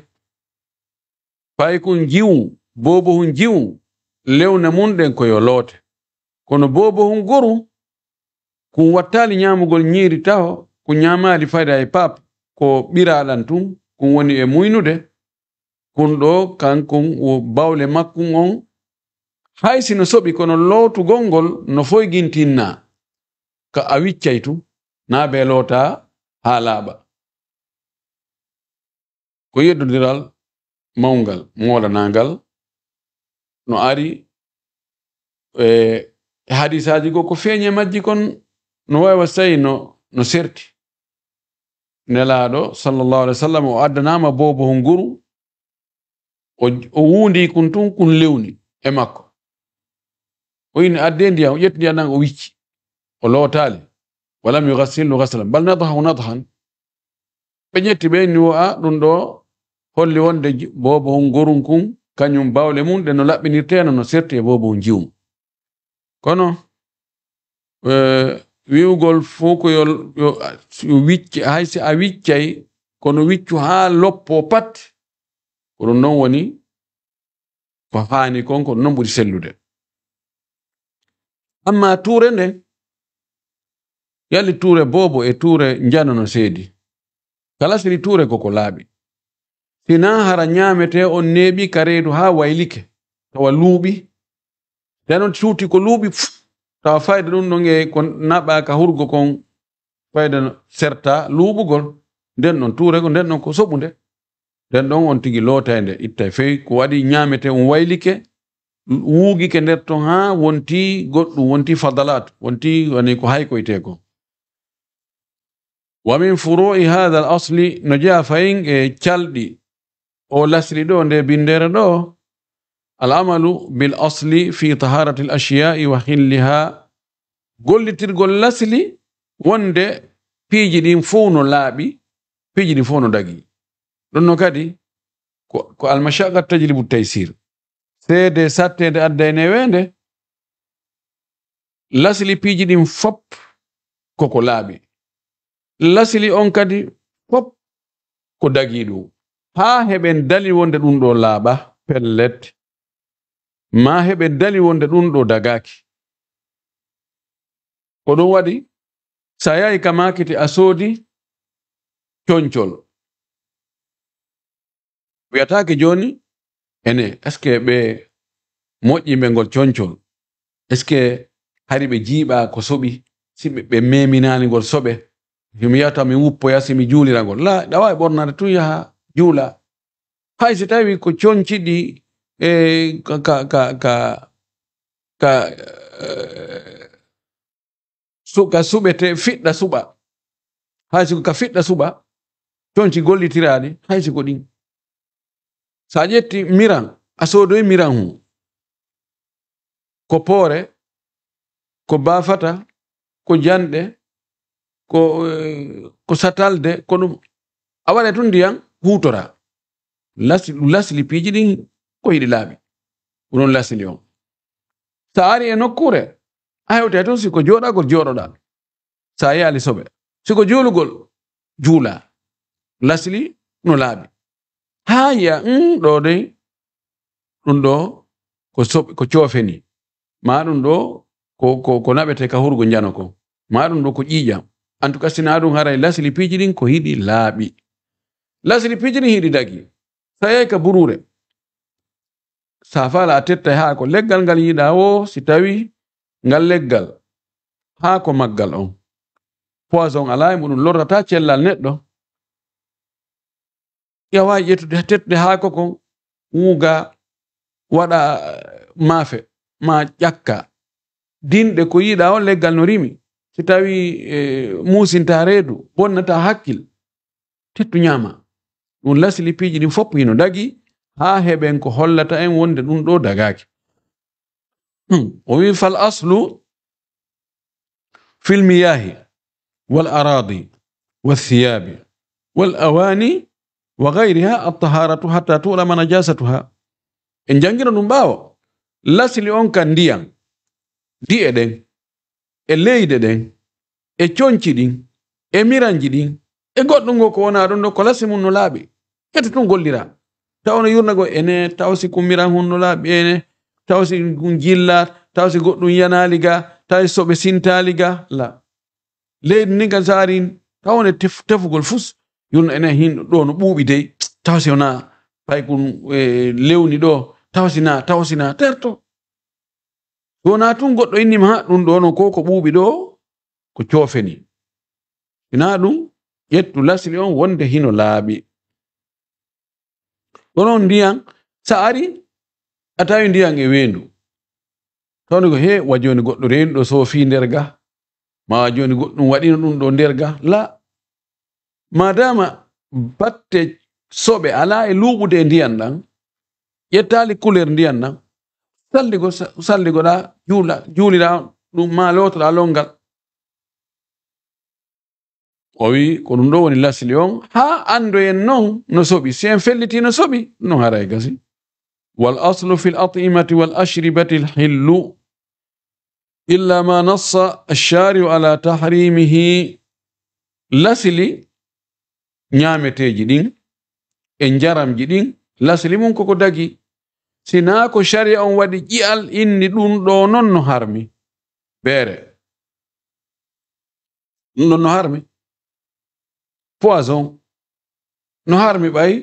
Fay kun jiwu, boobo hun jiwu, lewne mun ɗen ko yo loote. Kono boobo hun goru, kun wattaali ñaamugol ñiiri taho, kun ñaamaali fayda e pap, ko ɓiraaɗan tun, kun woni e muynude, kun ɗo, kankun wo bawle makkun on, hay si no soɓi, kono lootugol ngol no foygintinnaa, ka a wiccay tun, naa bee lootaa haa laaɓa. Ko yeddondiral mawngal, moolanaangal, no ari e hadisaaji goo, ko feeñi e majji kon, no waawi wa tawi no, no serti. Nelaaɗo, sallallahu alaihi wasallam, o addanaama boobo hun goru, o, o wuundi kun tun, kun lewni e makko. O inni, "Addee ndiyam," o ƴetti ndiyam ɗan, o wicci, o lootaali. Walam yughassilhu ghaslan, bal nadahahu nadhan. Ɓe ƴetti, ɓe inni, wo a, ɗum ɗo holli wonde ji-, boobo hun gorun kun, kañum bawle mun ɗen no laɓɓinirteeno, no serti e boobo hun jiwum. Kono, eh, wi'ugol fof ko yo, yo, yo wicce, hay si a wiccay, kono wiccu haa loppo pat, ko ɗum non woni ko haani kon, ko non ɓuri sellude. Amma tuure nden, yalti tuure boobo e tuure njano no seedi. Kala siri tuure ko ko laaɓi. Sinaa hara ñaametee on neeɓi ka reedu haa waylike, tawa luuɓi. Nden on suuti ko luuɓi, pf, tawa fayda ɗum ɗon e ko naɓaa ka hurgo kon, fayda no serta luuɓugol. Nden ɗon tuure ko, nden ɗon ko soɓunde. Nden ɗon on tigi lootay nde, ittay fey ko waɗi ñaametee on waylike, wuugike nder ton haa wonti goɗɗum, wonti fadalat, wonti woni ko haykoytee kon. Wa min furu'i hadha al asli, no jeyaa fayin e calɗi o lasri ɗo, nde binndere ɗo, al amalu bil asli fi taharati al ashiya'i wa hilliha, gollitirgol lasli wonde piiji ɗin fow no laaɓi, piiji ɗin fow no dagi. Ɗum no kadi ko, ko almashaqa tajlibu taysir. Seede satteende adda e neweende, lasli piiji ɗin fop koko laaɓi. Lasli on kadi fop ko dagii ɗum. Haa heɓen dalil wonde ɗum ɗo laaɓa, pellet. Maa heɓen dalil wonde ɗum ɗo dagaaki. Ko ɗum waɗi, so a yahi ka maakiti a soodi concol, wiyataake jooni, ene, est-ce que ɓe moƴƴimɓe ngol concol? Est-ce que hari ɓe jiiɓa ko soɓi? Si ɓe, ɓe meminaani ngol soɓe, si mi yahata mi wuppoya, si mi juulira ngol? La, ɗa waawi ɓornade tun yaha juula. Hay si tawi ko conci ɗi, e, ka, ka, ka, ka, ka, eh, su-, ka suɓete, fiɗɗa suɓa. Hay si ko ka fiɗɗa suɓa, conci gollitiraaɗi, hay si ko ɗin. Sa ƴetti miran, a soodoyi miran hun. Ko poore, ko baafata, ko janɗe, ko, eh, ko satalde, ko ɗum. A waɗa tun ndiyan huutora. Las-, lasli piiji ɗin ko hiɗi laaɓi. Ko ɗum lasli on. Sa ari e nokkuure, a hewte tun si ko jooɗagol jooɗoɗa. Sa yaali soɓe. Si ko juulugol, juula. Lasli no laaɓi. Haa yiya, mm, ɗo dey, ɗum ɗo ko soɓ-, ko coofeni. Maa ɗum ɗo ko, ko, ko naɓete ka hurgo njano ko. Maa ɗum ɗo ko ƴiiƴam. En tout cas, si naa ɗum haray lasli piiji ɗin ko hiɗi laaɓi. Lasli piiji ɗin hiɗi dagi. Sa yahi ka buruure. Sa faala a tettay haa ko leggal ngal yiɗaa woo, si tawi ngal leggal haa ko maggal on. Poison alaa e muɗum, lorrataa cellal neɗɗo. Yawaa ƴettude, tettude haako kon, wuuga, waɗa, eh, maafe, maa ƴakka. Dinɗe ko yiɗaa on leggal no rimi. Si tawi, eh, muusintaa reedu, bonnataa hakkil, tettu ñaama. Ɗum lasli piiji ɗin fof hino dagi, haa heɓen ko hollata en wonde ɗum ɗo dagaaki. Hmm. O wi, "Fal aslu fil miyahi wal aradi wal thiyabi wal awani wa ghayriha at-taharatu hatta tu'lama najasatuha." En janngino ɗum ɓaawo. Lasli on ka ndiyan, di'e ɗen, e leyɗe ɗen, e conci ɗin, e miranji ɗin, e goɗɗum ngo ko wonaa ɗum ɗo, ko lasli mum no laaɓi. Ƴettu tun gollira. Taw no yurna go ene, taw si ko miran hun no laaɓi ene, taw si ɗum jilla, taw si goɗɗum yanaali ga, taw si soɓe sintaali ga, la. Leydi ndin kan sa ari, taw ne tef-, tefugol fus, yurna ene hin ɗo no ɓuuɓi dey, taw si wonaa paykun, eh, lewni ɗo, taw si naa, taw si naa, terto. So wonaa tun goɗɗo inni ma, ɗum ɗo no ko, ko ɓuuɓi ɗo, ko coofeni. Hinaa ɗum, ƴettu lasli on wonde hino laaɓi. Ɗon on ndiyan, sa ari, a tawi ndiyan e weendu. Tawni ko, "He, wa jooni goɗɗo reenuɗo soofi nder ga, ma wa jooni goɗɗum waɗino ɗum ɗo nder ga." La, madama batte soɓe alaa e luuɓude e ndiyan ɗan, ƴettaali couleur ndiyan ɗan, salligo, sa-, salligoɗa, juula, juulira ɗum, ma lootoɗa longal. O wi, ko ɗum ɗo woni lasli on, haa anndoyen non no soɓi. Si en felliti no soɓi, non haray gasi. Wal aslu fil at'imati wal ashribati al hillu, illa ma nassa ash-shari'u ala tahrimihi. Lasli ñaameteeji ɗin, e njaramji ɗin, lasli mum koko dagi. Sinaa ko shari'a on waɗi ƴi'al inni ɗum ɗo non no harmi. Beere. Ɗum ɗon no harmi. Poison. No harmi ɓay,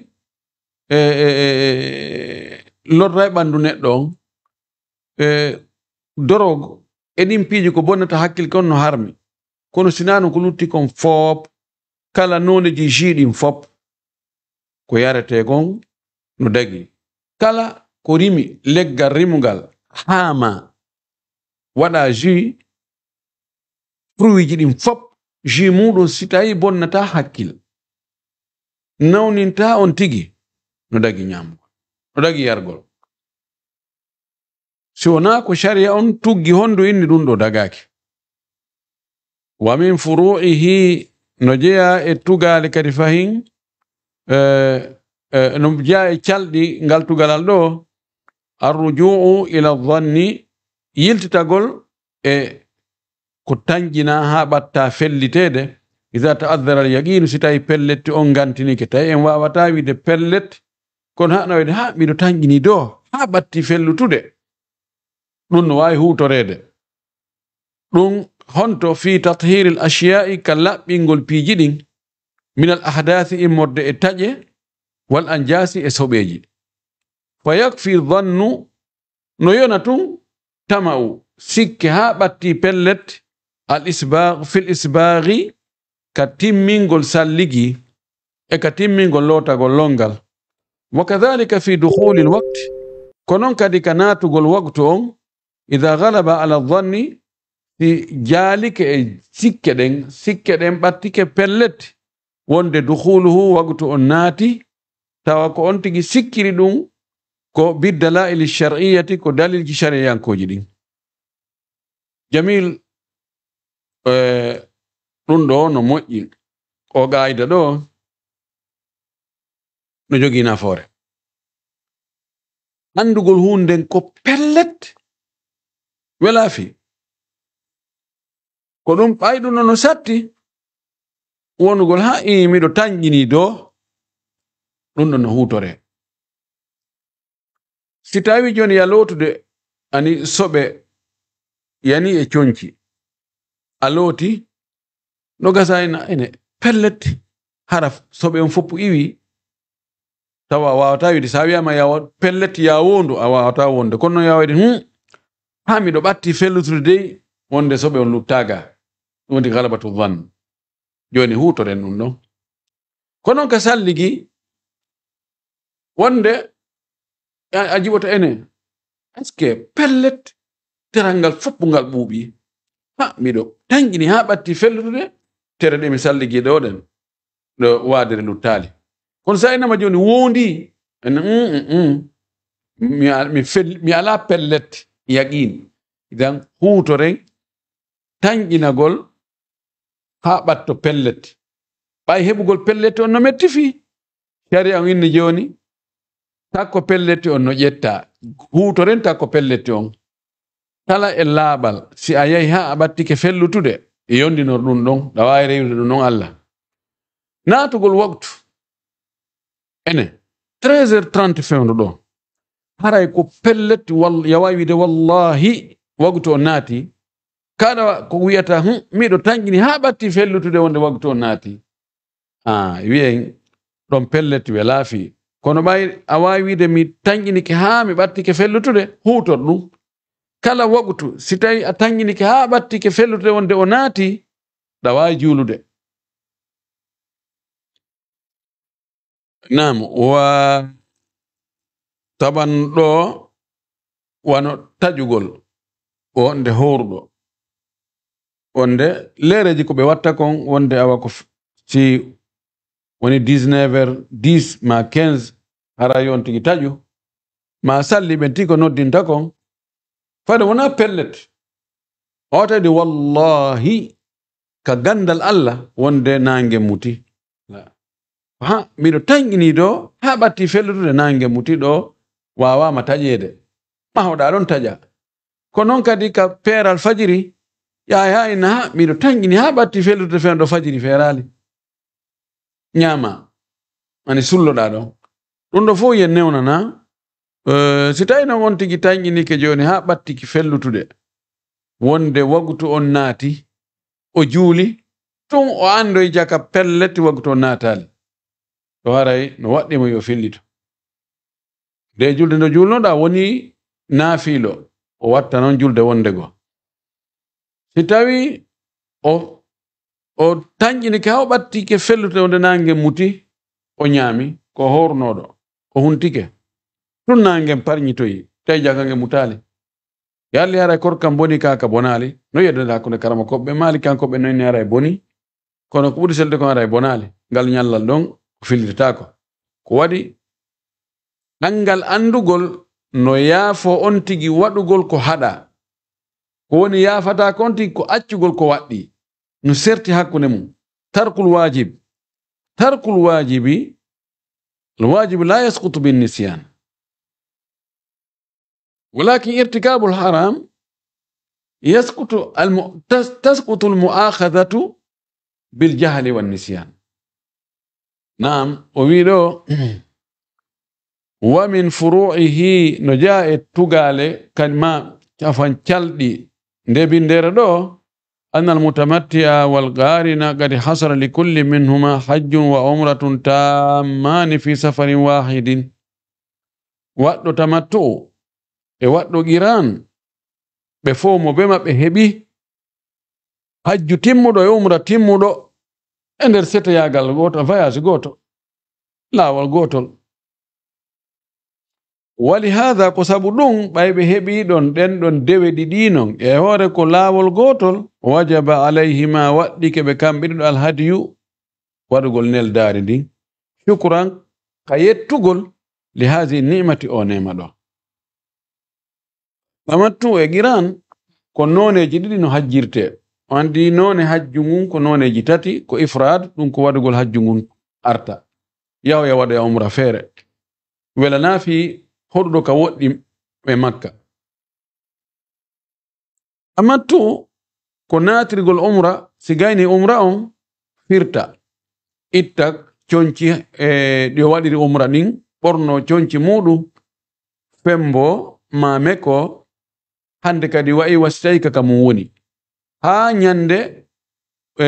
e, e, e, e, lorra e ɓanndu neɗɗo on. E, dorogo. E ɗin piiji ko bonnata hakkil kon no harmi. Kono sinaa non ko lutti kon fop, kala nooneji jus ɗin fop, ko yaretee kon no dagi. Kala ko rimi leggal rimungal haa ma waɗa jus, fruitji ɗin fop, jus muɗum si tawi bonnata hakkil, nawninta on tigi, no dagi ñaamgol, no dagi yargol. Si wonaa ko shari'a on tuggi hondu inni ɗum ɗo dagaaki. Wa min furu'ihi, no jeyaa e tugaale kadi fahin, eh, eh, no jeyaa e calɗi ngal tugalal ɗo, arruju'u ila zanni, yiltitagol e ko tanƴinaa haa ɓattaa felliteede, iza ta'azzara al-yaqiinu, si tawi pellet on ngantinike, tawi en waawataa wiide pellet, kono haa no wiide, haa miɗo tanƴini ɗo, haa ɓatti fellutude. Ɗum no waawi huutoreede. Ɗum honto fi tathiril ashyaa'i, ka laɓɓingol piiji ɗin, min al ahdaasi, immorde e taƴe, wal anjaasi e soɓeeji. Fa yakfi zannu, no yona tun tama'u, sikke haa ɓatti pellet, al isbaagh, fil isbaaghi, ka timmingol salligi, e ka timmingol lootagol longal. Wa kadhalika fi dukhulil waqt, ko non kadi ka naatugol waqtu on, idha ghalaba ala zanni, si jaalike e sikke ɗen, sikke ɗen ɓattike pellet, wonde dukhuluhu, waqtu on naati, tawa ko on tigi sikkiri ɗum, ko bid dalaa'ili shar'iyyati, ko dalilji shari'ankooji ɗin. Jamil, eh, ɗum ɗo no moƴƴi. O qaayida ɗo no jogii nafoore. Anndugol huunde nden ko pellet, welaa fii. Ko ɗum ɓay ɗum ɗo no satti wonugol, haa ii miɗo tanƴinii ɗo, ɗum ɗo no huutore. Si tawi jooni ya lootude ani soɓe yani e conci, a looti, no gasa ena ene pellet, hara soɓe on foppu iwi, tawa a waawataa wiide, so a wiyaama ya wo-, pellet ya wondu, a waawataa wonde. Kono noon ya wayde, hmm, haa miɗo ɓatti fellutude dey, wonde soɓe on luttaaga. Ɗum woni galabatu zann. Jooni huutoren ɗum ɗon. Kono noon ka salligi, wonde a, a jiɓoto enen, est-ce que pellet teral ngal fof ngal ɓuuɓi? Ha, miɗo tanƴini haa ɓatti fellutude tere ɗe mi salligi ɗo ɗen, ɗo waadere luttaali. Kono so a inama jooni wondi, en, mm, mm, mm. Mi a-, mi fel-, mi alaa pellet yaqiin. Idan huutoren tanƴinagol haa ɓatto pellet. Ɓay heɓugol pellet on no metti fii. Shari'a on inni jooni, takko pellet on no ƴetta. Huutoren takko pellet on. Kala e laaɓal, si a yahi haa a ɓattike fellutude, e yondinor ɗum ɗon, ɗa waawi rewrude ɗum ɗon Allah. Naatugol waktu. Ene, treize heures trente fewndo ɗo. Haray ko pellet, wal-, ya waawi wiide, "Wallahi, waktu on naati." Kaɗa ko wiyata, "Hum, miɗo tanƴini haa ɓatti fellutude wonde waktu on naati." Ah, wiyen ɗon pellet we laafi. Kono ɓay a waawi wiide, "Mi tanƴinike haa mi ɓattike fellutude," huutor ɗum. Kala waktu, si tawi a tanƴinike haa ɓattike fellutude wonde o naati, ɗa waawi juulude. Naam, wa taban ɗo wano taƴugol, wonde howruɗo. Wonde leereeji ko ɓe watta kon, wonde awa ko f-, si woni dix-neuf heures dix ma quinze, hara yon tigi taƴu, ma salli ɓen tigi ko noddinta kon. Fade wona pellet. O tawi wallahi ka gandal Allah wonde nange muti. Ha, miɗo tanƴini ɗo, haa ɓatti fellutude nange muti ɗo, waawaama taƴeede. Mahoɗa ɗon taƴa. Ko noon kadi ka peeral fajiri, yahay haa ina, ha, miɗo tanƴini haa ɓatti fellutude fewndo fajiri feeraali. Ñaama, ani sulloɗaa ɗon. Ɗum ɗo fof yen newnana. Eh, si tawi noon on tigi tanƴinike jooni haa ɓattiki fellutude, wonde waktu on naati, o juuli, tun o andoy jaka pellet waktu on naataali. To haray no waɗɗimo yo fellito. Nde julde nde juulnoɗaa woni naafiilo, o watta noon julde wonde goo. Si tawi o, o tanƴinike haa o ɓattike fellutude wonde nange muti, o ñaami, ko hornooɗo, o huntike. Tun nange parñitoyi, tawi jaka nge mutaali. Yalli haray korkam boni kaa ka bonaali, no yeddande hakkunde karama koɓɓe maali kanko ɓe noyni haray boni, kono ko ɓuri selde kon haray bonaali, ngal ñallal ɗon ko fillitetaako. Ko waɗi ɗanngal anndugol no yaafo on tigi waɗugol ko haɗaa. Ko woni yaafataako on tigi ko accugol ko waɗɗii, no serti hakkunde mum. Tarkul waajib. Tarkul waajibi الواجب لا يسقط بالنسيان، ولكن ارتكاب الحرام يسقط الم... تس... تسقط المؤاخذة بالجهل والنسيان. Naam, o wii ɗo, ومن فروعه, no jeyaa e tugaale kadi ma cafan calɗi nde binndere ɗo, أن المتمتع والقارن قد حصل لكل منهما حج وعمرة تامان في سفر واحد. Waɗɗo tamattu'u e waɗɗo qiran, ɓe fow mo bee maɓɓe heɓi hajju timmuɗo e umra timmuɗo e nder seteyaagal gooto, voyage gooto, laawol gootol. ولهذا, ko sabu ɗum, ɓay ɓe heɓi ɗon ɗen ɗon dewe ɗiɗi non, e hoore ko laawol gootol, وجب عليهما, waɗɗike ɓe kamɓe ɗiɗo, الهدي, waɗugol neldaari ndin, شكرا, ka yettugol, لهذه النعمة, o neema ɗo. Tamattu e qiran ko nooneeji ɗiɗi no hajjirtee. O anndi noone hajju ngun ko nooneeji tati, ko ifraad, ɗum ko waɗugol hajju ngun arta, yahoya waɗoya umra feere, welanaa fii hoɗuɗo ka woɗɗi e Makka. Tamattu ko naatirgol umra, si gayni umra on firta, itta conci e ɗi o waɗiri umra ɗin, ɓorno conci muuɗum, fembo maa meko, hannde kadi wa'i wa si tawi ka ka mum woni. Haa ñannde, e,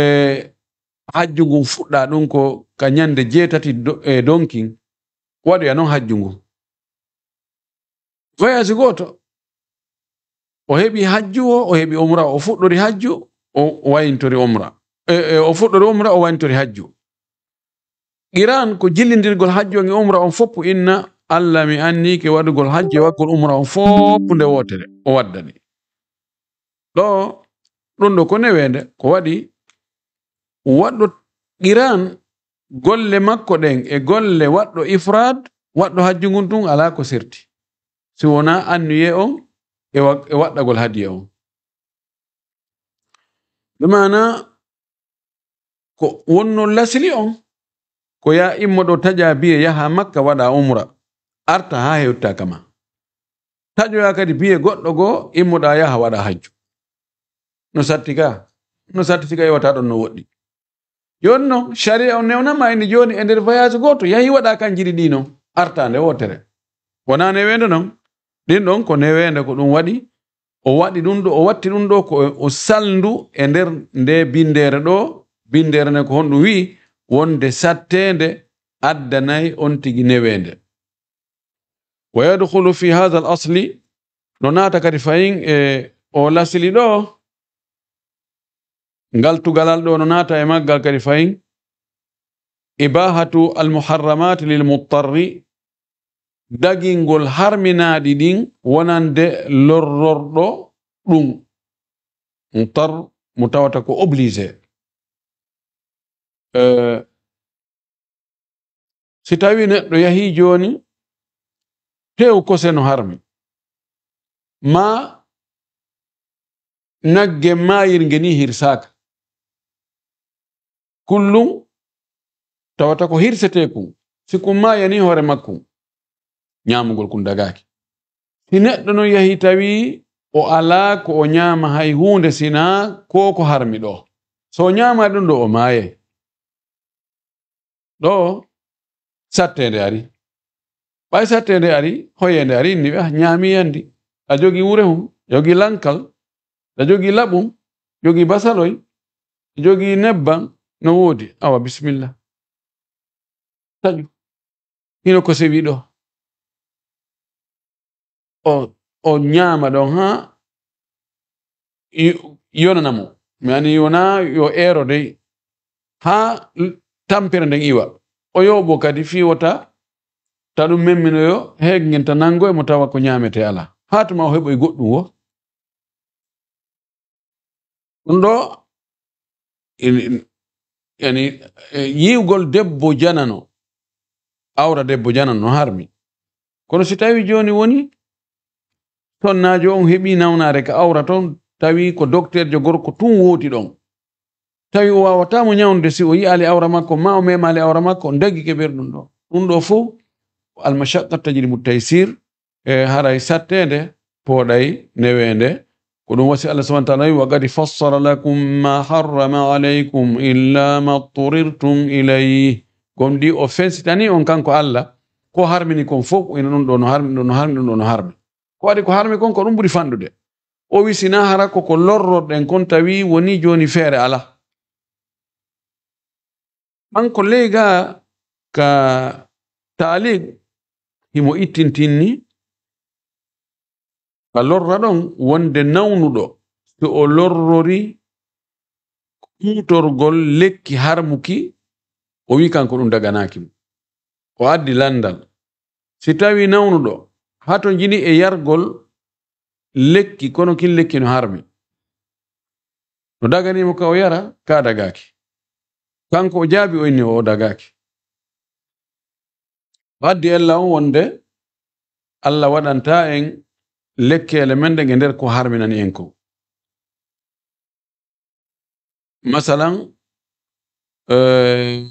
hajju ngun fuɗɗa, ɗum ko ka ñannde jeetati do-, e, donkin, waɗoya non hajju ngun. Voyage gooto. O heɓi hajju o, o heɓi umra, o fuɗɗori hajju, o, o wayintori umra. E, e, o fuɗɗori umra, o wayintori hajju. Qiran ko jillindirgol hajju on e umra on fof, inna Alla mi anniyike waɗugol hajju e waɗugol umra on fof nde wootere, o waddani. Ɗo, ɗum ɗo ko neweende, ko waɗi waɗɗo qiran golle makko ɗen e golle waɗɗo ifraad, waɗɗo hajju ngun tun alaa ko serti. Si wonaa anniye on e wa-, e waɗɗagol hadiya on. Bi maana ko wonno lasili on, ko yaa immo ɗo taƴa biye yaha Makka waɗa umra, arta haa hewta kama. Taƴoya kadi biye goɗɗo goo, immoɗa yaha waɗa hajju. No satti ka, no satti si ka iwata ɗon no woɗɗi. Jooni non, sharia on newnama indi jooni e nder voyage gooto, yahi waɗa kanji ɗiɗi non, arta nde wootere. Wonaa neweende non, ɗin ɗon ko neweende ko ɗum waɗi, o waɗi ɗum ɗo, o watti ɗum ɗo ko o salndu e nder nde binndere ɗo, binndere nde ko honɗum wi'i, wonde satteende addanay on tigi neweende. Wa yadkhulu fi hadha al asli, no naata kadi fayin e o lasili ɗo, ngal tugalal ɗo no naata e maggal kadi fayin, ibahatu al muharramati lil muttarri, dagingol harminaaɗi ɗin wonande lorrorɗo ɗum. Muttar, mo tawata ko obligé. Eh, si tawi neɗɗo yahi jooni, tew kose no harmi, ma nagge maayirnge ni hirsaaka. Kullum tawata ko hirsetee kun. Si kun maayani hoore makkun, ñaamugol kun dagaaki. Si neɗɗo non yahi tawi o alaa ko o ñaama hay huunde sinaa ko ko harmi ɗo, so o ñaama ɗum ɗo o maayay. Ɗo satteende ari. Ɓay satteende ari, hoyeende ari, inni ɓe, ah, ñaami yandi. A jogi wurehun, a jogi lankal, a jogi laɓum, jogi basaloy, jogi nebban, no woodi. Awa, bismillah. Taƴu. Hino ko sewi ɗo. O, o ñaama ɗon haa y-, yonana mo. Mi ani wona yo eero dey. Haa l-, tampere nden iwa. O yooɓo kadi fii wota ta ɗum memminoyo, heeƴ ngen ta nanngo e mo tawa ko ñaametee alaa. Haa tuma o heɓoy goɗɗum wo. Ɗum ɗo, in-, in-, yani, e, yi'ugol debbo janano, awra debbo janano no harmi. Kono si tawi jooni woni, sonnaajo on heɓi nawnaare ka awra ton, tawi ko dokteerjo gorko tun wooti ɗon. Tawi o waawataa mo ñawnde si o yi'aali awra makko, ma o memaali awra makko, on dagi keɓer ɗum ɗo. Ɗum ɗo fow, Al-mashaqqat tajlibu taysir. E haray satteende pooɗay neweende. Ko ɗum wasi Allah subhanahu wa ta'ala wi, "Wa qad fassala lakum ma harrama alaykum illa ma turirtum ilayh." Gomɗii o fensitani on kanko Allah ko harmini kon fof, ina ɗum ɗo no harmi, ɗum ɗo no harmi, ɗum ɗo no harmi. Ko waɗi ko harmi kon ko ɗum ɓuri fanɗude. O wi sina hara ko ko lorrorɗen kon tawi woni jooni feere ala. Kanko ley ga ka taaliq himo ittintinni ka lorra ɗon wonde nawnuɗo, so o lorrori huutorgol lekki harmuki, o wi kanko ɗum daganaaki mo. O addi landal. Si tawi nawnuɗo hatonjini e yargol lekki, kono kin lekki no harmi, no daganimo ka o yara, ka dagaaki. Kanko o jaabi, o inni o dagaaki. O addi ella on wonde Allah waɗanta en lekkeele men ɗen e nder ko harminani en ko. Masalan, eh,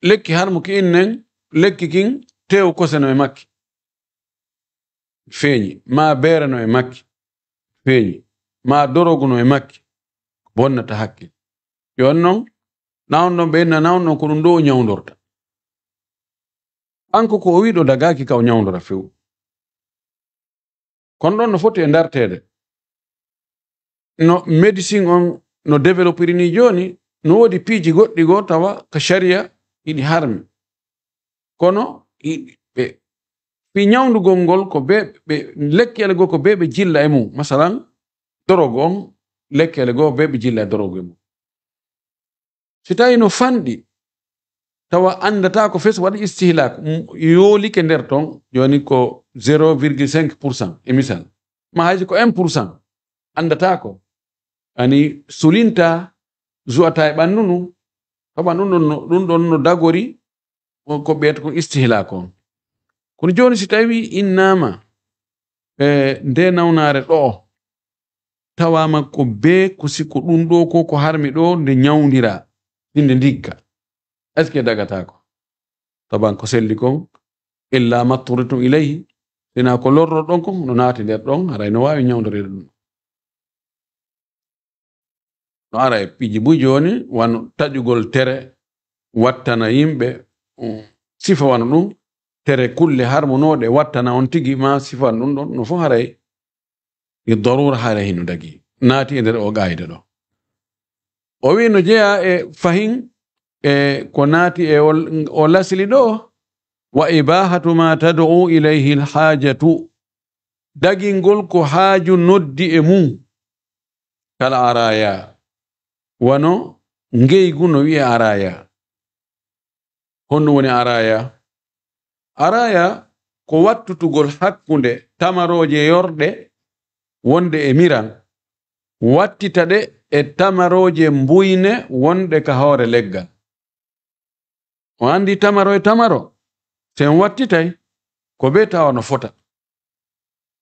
lekki harmuki innen, lekki kin tew kose no e makki. Feeñi. Ma beere no e makki. Feeñi. Ma dorogu no e makki. Bonnata hakke. Yo on non, nawon ɗon ɓe inna nawon ɗon ko ɗum ɗo o ñawndorta. Kanko ko o wiɗo dagaaki ka o ñawndora few. Kono ɗon no foti e darteede. No médecine on no développiri ni jooni, no woodi piiji goɗɗi goo tawa ka sharia iɗi harmi. Kono i-, ɓe, fii ñawndugol ngol ko be, ɓe, lekkele goo ko be ɓe jilla e mum. Masalan, dorogu on, lekkele goo be ɓe jilla e dorogu e mum. Si tawi no fanɗi, tawa anndataa ko fes waɗi istihlak, m-, yoolike nder ton, jooni ko zéro virgule cinq pour cent, e misal. Ma haysi ko un pour cent, anndataa ko. Ani sulinta, zuwata e ɓanndu ndu, tawa ɗum ɗon no, ɗum ɗon no dagori, on ko ɓeeta kon istihlak on. Kono jooni si tawi innaama, e nde nawnaare ɗo, tawaama ko be ko si ko ɗum ɗo ko, ko harmi ɗo nde ñawndira, nde ndigga. Est-ce que dagataako? Taban ko selli kon, illa matturitun ilayhi, sina ko lorroɗon kon, no naati nder ɗon, haray no waawi ñawndorede ɗum. No ara e piiji buy jooni, wano taƴugol tere, wattana yimɓe, um, sifa wano ɗum, tere kulle harmonooɗe, wattana on tigi ma sifa ɗum ɗon, no fof haray e darura haray hino dagi. Naati e nder o qaayida ɗo. O wi no jeyaa e fahin e ko naati e o, o lasli ɗo, wa ibahatu ma tad'u ilayhi al-hajatu. Dagingol ko haaju noddi e mum. Kala araya. Wano ngeygu no wi'e araya. Honɗum woni araya? Araya ko wattutugol hakkunde tamarooje yorɗe wonde e miran, wattita ɗe e tamarooje mbuyne wonɗe ka hoore leggal. O anndi tamaro e tamaro, si en wattitay, ko bee tawa no fota.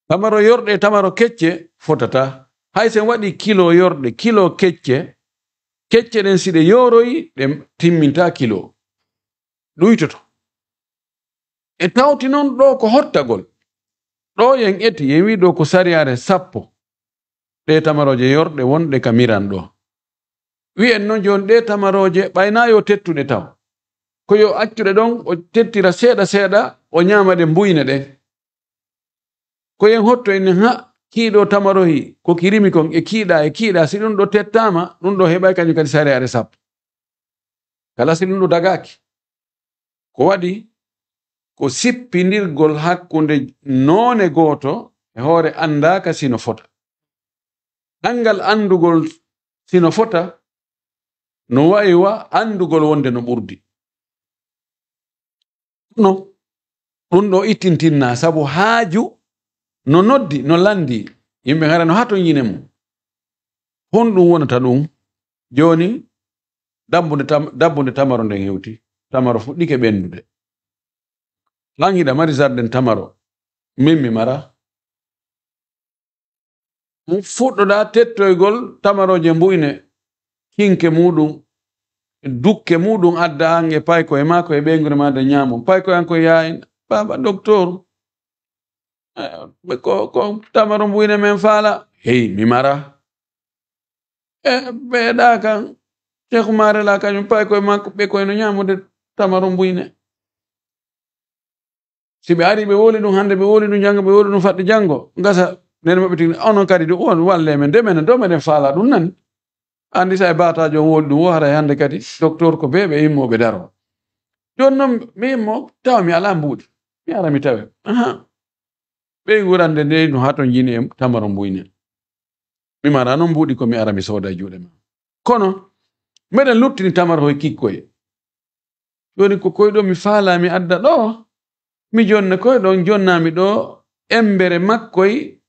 Tamaro yorɗe e tamaro kecce fotata. Hay si en waɗi kilo yorɗe, kilo kecce, kecce ɗen si ɗe yooroyi, ɗe timminta kilo. Ɗuytoto. E tawti non ɗo ko hottagol. Ɗo yen eti, yen wi ɗo ko sariyaare sappo. Ɗe tamarooje yorɗe wonɗe ka miran ɗo. Wi'en non jooni ɗe tamarooje ɓayna yo tettuɗe taw. Ko yo accuɗe ɗon, o tettira seeɗa seeɗa, o ñaama ɗe mbuyne ɗen. Ko yen hotto en ha kiiɗo tamarohi, ko ki rimi kon, e kiiɗa, e kiiɗa, si ɗum ɗo tettaama, ɗum ɗo heɓay kañum kadi sariyaare sappo. Kala si ɗum ɗo dagaaki. Ko waɗi ko sippindirgol hakkunde noone gooto e hoore anndaaka sino fota. Anngal anndugol sino fota no wayi wa anndugol wonde no ɓurdi. Kono ɗum ɗo ittintinna sabu haaju no noddi, no lanndi, yimɓe ngara no haton yine mum. Honɗum wonata ɗum? Jooni, dabbunde tam-, dabbunde tamaro nden hewti. Tamaro fuɗɗike ɓenndude. Lan hiɗa mari zarden tamaro, min mi mara. Fuɗɗoɗa tettoygol tamarooje mbuyne, kinke muɗum, dukke muɗum adda an e payko e maako e ɓeynguure maa de ñaamon. Payko an ko yaayin, "Baaba doktor, eh, ko, ko tamaro mbuyne men faala." "Hey, mi mara." E ɓe ɗa kan, Ceeku Maare la kañum payko e makko, ɓe koyno ñaamude tamaro mbuyne. Si ɓe ari, ɓe woli ɗum hannde, ɓe woli ɗum janngo, ɓe woli ɗum faɗde janngo, ngasa nene maɓɓe tigi, "Onon kadi de, on walle men, de menen, do meɗen faala ɗum nani." Anndi sa e baataajo on woli ɗum, wo haray hannde kadi, docteur ko bee ɓe immo ɓe daro. Jooni noon, mi immo, tawa mi alaa mbuuɗi. Mi ara mi tawe. Aha. Ɓeynguure an de no hatonjini e tamaro mbuyne. Mi mara noon mbuuɗi ko mi ara mi sooda e juuɗe ma. Kono meɗen luttini tamaro e kikkoye. Jooni ko koy ɗo mi faala mi adda ɗo, mi jonna koy ɗon, jonnaami ɗo embere makkoy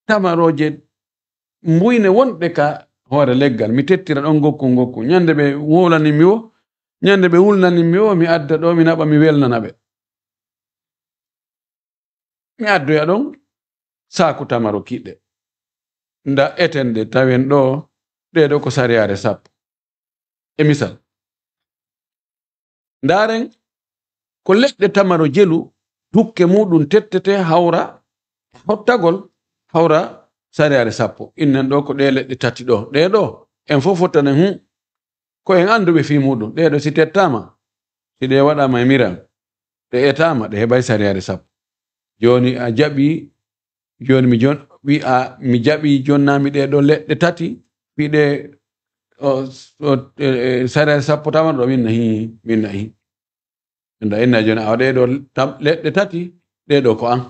tamarooje mbuyne wonɗe ka hoore leggal. Mi tettira ɗon ngokku ngokku. Ñande ɓe wowlani mi o, ñande ɓe wulnani mi o, mi adda ɗo, mi naɓa, mi welnana ɓe. Mi addoya ɗon saaku tamaro kiɗɗe. Nda eten ɗe tawen ɗo, ɗe ɗo ko sariyaare sappo. E misal, ndaaren ko leɗɗe tamaro jelu, dukke muɗum tettete hawra, hottagol hawra sariyaare sappo. Innen ɗo ko ɗe leɗɗe tati ɗo. Ɗe ɗo, en fof fottanen hun. Ko en annduɓe fii muɗum. Ɗee ɗo si tettaama, si ɗe waɗaama e miral, ɗe etaama, ɗe heɓay sariyaare sappo. Jooni a jaɓi, jooni mi jon-, wi a, mi jaɓi jonnaami ɗee ɗo leɗɗe tati, fii ɗe, o, o, e, e, sariyaare sappo tama ɗo, min nahi, min nahi. Nda inna jooni awa ɗee ɗo tam-, leɗɗe tati, ɗee ɗo ko an.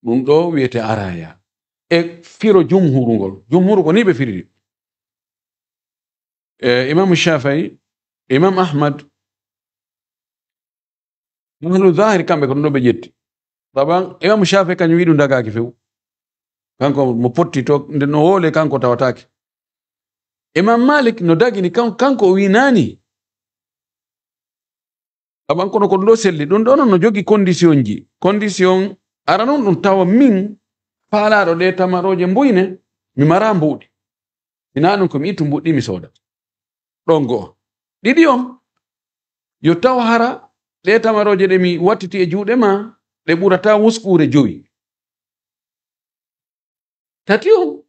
Ɗum ɗo wiyete araya. E firo jumhuru ngol. Jumhuru ko ni ɓe firiri. E, Imam Shafii, Imam Ahmad, Ahlu Zahir kamɓe ko ɗum ɗo ɓe ƴetti. Taban, Imam Shafii kañum wi ɗum dagaaki few. Kanko mo potti to, nde no wowle kanko tawataake. Imam Malik no dagini kan-, kanko o wi naani. Taban kono ko ɗum ɗo selli. Ɗum ɗo noon no jogi condition ji. Condition ara noon ɗum tawa min faalaaɗo ɗe tamarooje mbuyne, mi mara mbuuɗi. Hinaa ɗum ko mi ittu mbuuɗi mi sooda. Ɗon go'o. Ɗiɗi on, yo taw hara ɗe tamarooje ɗe mi wattiti e juuɗe ma, ɗe ɓurata wuskuure jowi. Tati on,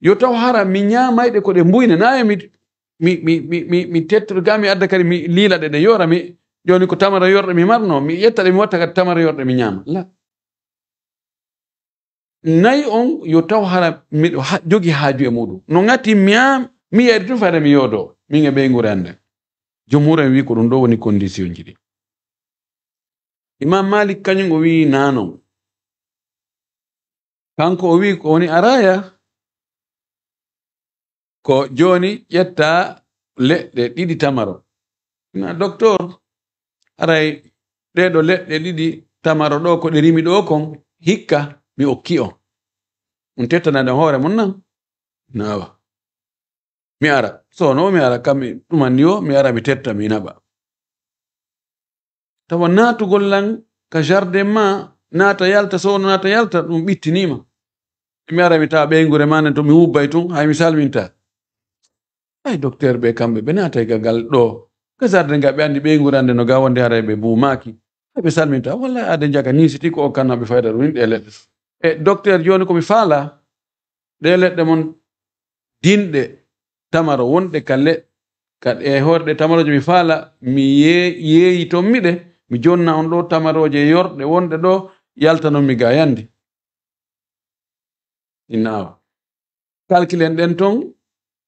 yo taw hara mi ñaamayɗe ko ɗe mbuyne, naa e mi, mi, mi, mi, mi, mi tettoto ga mi adda kadi mi liila ɗe, ɗe yoora mi, jooni ko tamara yorɗe mi marno, mi ƴetta ɗe mi watta kadi tamara yorɗe mi ñaama. La. Nayi on, yo taw hara miɗo ha-, jogi haaju e muɗum. No ngati mi am, mi yeyde tun fayda mi yoodo, min e ɓeynguure an nden. Jumhur en wi ko ɗum ɗo woni condition ji ɗi. Imam Malik kañum o wi nanon. Kanko o wi ko woni araya, ko jooni ƴetta leɗɗe ɗiɗi tamaro. Na docteur, haray ɗee ɗo leɗɗe ɗiɗi tamaro ɗo ko ɗe rimi ɗo kon, hikka mi okki on. On tettana ɗen hoore mon nan? Nawa. Mi ara. Soono mi ara, kam mi ɗumanni o, mi ara mi tetta, mi naɓa. Tawa naatugol lan ka jardin ma, naata yalta, soono naata yalta, ɗum ɓittiniima. Mi ara mi tawa ɓeynguure ma nden to mi wubbay tun, hay mi salminta. Ay, docteur ɓe kamɓe, ɓe naatay ga ngal ɗo. Ka jardin ga ɓe anndi ɓeynguure an nden no ga wonde haray ɓe buumaaki. Hay ɓe salminta. Wallahi aade njaga ni siti ko o kannaɓe fayda ɗum ɗe leɗɗe. E docteur jooni ko mi faala, ɗe leɗɗe mon dinɗe tamaro wonɗe ka le-, ka e hoore ɗe tamarooje mi faala, mi ye-, yeeyi ton mi ɗe, mi jonna on ɗo tamarooje yorɗe wonɗe ɗo yaltanon mi ga yandi. Inna awa. Calculen ɗen ton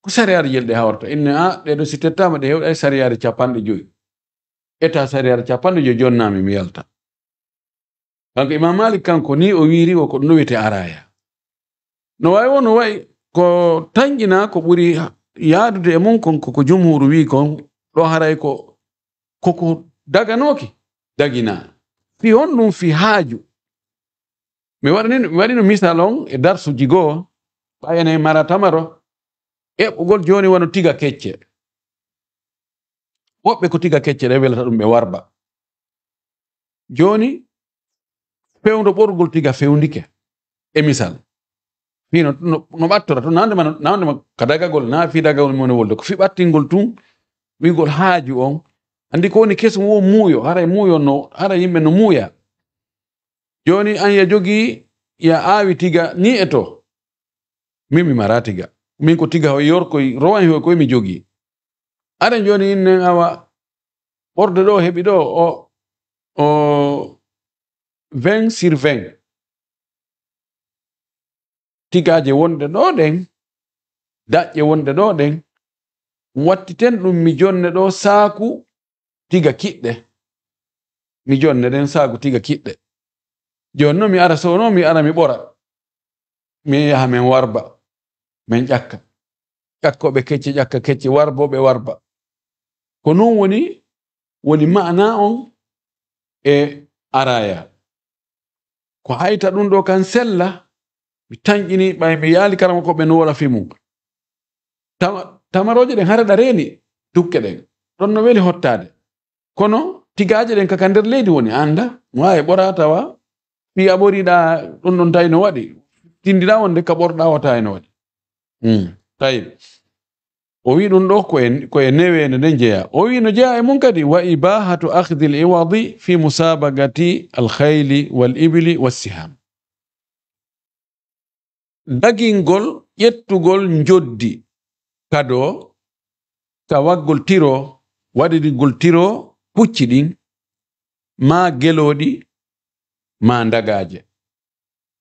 ko sariyaare jel ɗe hawrata. Inne a, ɗe ɗo si tettaama ɗe hewɗay sariyaare capanɗe joyi. Eta sariyaare capanɗe joyi jonnaami mi yalta. Kanko Imam Malik kanko ni o wiiri o ko ɗum no wiyete araya. No wawi won, no wayi ko tanƴina ko ɓuri yaadude e mum kon ko, ko jumhuru wi kon ɗo haray ko, ko ko daganooki dagina. Fi honɗum? Fi haaju. Mi waɗani, mi waɗino misal on e darsuji goo, ɓay ene mara tamaro, eɓɓugol jooni wano tiga kecce. Woɓɓe ko tiga kecce ɗe welata ɗum ɓe warba. Jooni, fewndo ɓorgol tiga fewndike. E misal, Fii no, no, no ɓattora tun, nawde ma, nawde ma ka dagagol, naa fii dagagol mi woni wolde. Ko fii ɓattingol tun, wi'ugol haaju on. Anndi ko woni kesum wo muuyo, haray muuyo no, haray yimɓe no muuya. Jooni an ya jogii, ya aawi tiga nii e to. Min mi maraa tiga. Min ko tiga hoy yorkoy, rowan hoy koy mi jogii. Aɗa jooni innen awa, ɓorde ɗo heɓi ɗo, o, o vingt sur vingt. Tigaaje wonɗe ɗo ɗen, daƴƴe wonɗe ɗo ɗen, wattiten ɗum mi jonne ɗo saaku tiga kiɗɗe. Mi jonne ɗen saaku tiga kiɗɗe. Jooni no mi ara, so no mi ara mi ɓora. Mi yaha min warba, min ƴakka. Ƴakkooɓe kecce ƴakka kecce, warbooɓe warba. Ko non woni, woni ma'ana on e araya. Ko hayta ɗum ɗo kan sella, mi tanƴini, ɓay mi yaali karamokooɓe no wola fii mum. Tama-, tamarooje ɗen hara ɗa reeni tukke ɗen. Ɗon no weli hottaade. Kono tigaaje ɗen ka, ka nder leydi woni, annda. Mo waawi ɓora tawa, fii a ɓoriɗa ɗum ɗon tawi no waɗi. Tindiɗa wonde ka ɓorɗa o tawi no waɗi. Hmm. Tawi. O wi ɗum ɗo ko e, ko e neweende nden jeyaa. O wi no jeyaa e mum kadi, wa ibahatu akhdhi al iwadi fi musabaqati al khayli wal ibli was siham. Dagingol ƴettugol njoddi kado ka waɗgol tiro, waɗirgol tiro pucci ɗin, maa gelooɗi, maa ndagaaje,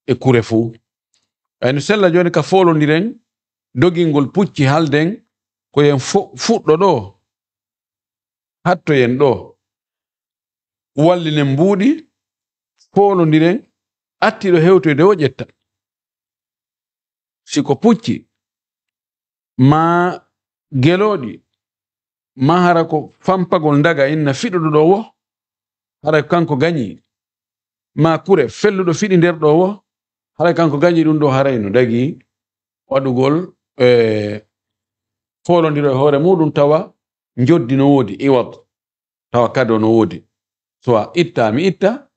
e kure fuu. Ɓay no sella jooni ka foolondiren, dogingol pucci halden, ko yen fo-, fuɗɗo ɗo, hattoyen ɗo, wallinen mbuuɗi, foolondiren, attiiɗo hewtoyde o ƴetta. Si ko pucci, maa gelooɗi, maa hara ko fampagol ndaga inna fiɗuɗo ɗo wo, haray ko kanko gañi, maa kure felluɗo fiɗi nder ɗo wo, haray kanko gañi ɗum ɗo, haray no dagi waɗugol, e, foolondiro e hoore muɗum tawa njoddi no woodi, iwad. Tawa kado no woodi. So a itta, mi itta,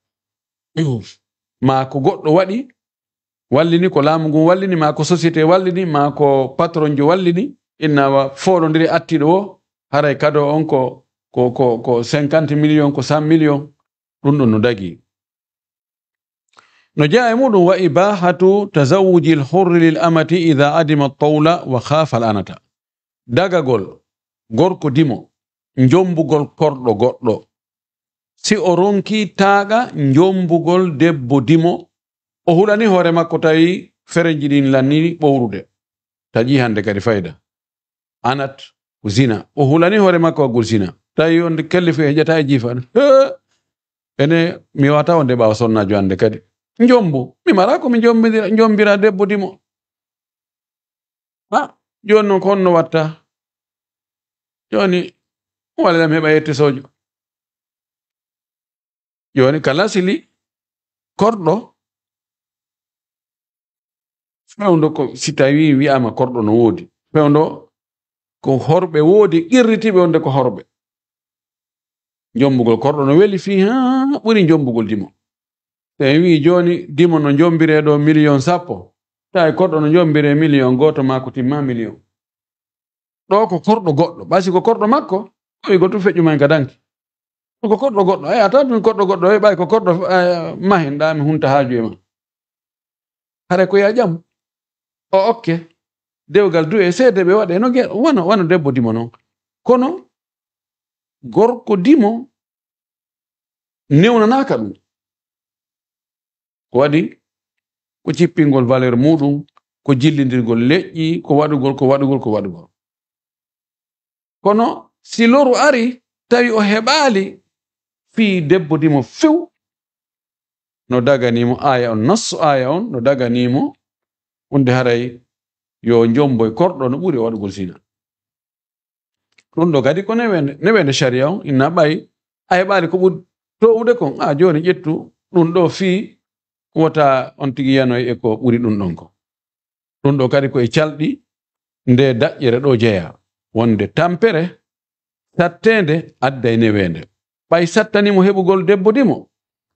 maa ko goɗɗo waɗi, wallini, ko laamu ngun wallini, maa ko société wallini, maa ko patron jo wallini, inna wa foolondiri attiiɗo wo, haray kado on ko, ko, ko, ko cinquante millions, ko cent millions, ɗum ɗon no dagi. No jeyaa e muɗum, wa ibahatu tazawuji al hurri lil amati idha adima tawla wa khafa al anata. Dagagol gorko dimo, njombugol korɗo goɗɗo. Si o ronki taaqa njombugol debbo dimo, o hulani hoore makko tawi ferenji ɗin lanni ɓowrude. Taƴi hande kadi fayda. Anat ko zina. O hulani hoore makko waggol zina. Tawi on kelli fe heƴata e jiifan. He! Ene, mi wata on de ɓaawa sonnaajo hande kadi. Njombu. Mi mara ko mi njombidira, njombira debbo dimo. Ha, jooni non ko honno watta? Jooni, walla mi heɓa yette sojo. Jooni, ka lasili, korɗo, fewndo ko, si tawi wi'ama korɗo no woodi, fewndo ko horɓe woodi, qirritiiɓe wonde ko horɓe. Njombugol korɗo no weli fii haa ɓuri njombugol dimo. So en wi'i jooni dimo no njombiree ɗo miliyon sappo, tawi korɗo no njombiree miliyon gooto maa ko timma miliyon. Ɗo ko korɗo goɗɗo, ɓay si ko korɗo makko, ko wi'ugol tun feƴƴu ma en ka danki. Ɗo ko korɗo goɗɗo, ay, a tawan tun korɗo goɗɗo, ay, ɓay ko korɗo, eh, mahen ɗa mi hunta haaju e ma. Hare ko ya ƴamu. O okke. Dewgal du e seede ɓe waɗe no ge-, wano, wano debbo dimo non. Kono gorko dimo newnanaaka ɗum. Ko waɗi ko cippingol valeur muɗum, ko jillindirgol leƴƴi, ko waɗugol, ko waɗugol, ko waɗugol. Kono si loru ari, tawi o heɓaali fii debbo dimo few, no daganimo aaya on, nassu aaya on, no daganimo wonde haray yo njomboy korɗo no ɓuri o waɗugol zina. Ɗum ɗo kadi ko neweende, neweende sharia on, inna ɓay a heɓaali ko ɓuri toowude kon, a jooni ƴettu ɗum ɗo fii wota on tigi yanoy e ko ɓuri ɗum ɗon ko. Ɗum ɗo kadi ko e calɗi nde daƴƴere ɗo jeyaa, wonde tampere satteende adday neweende. Ɓay sattani mo heɓugol debbo dimo,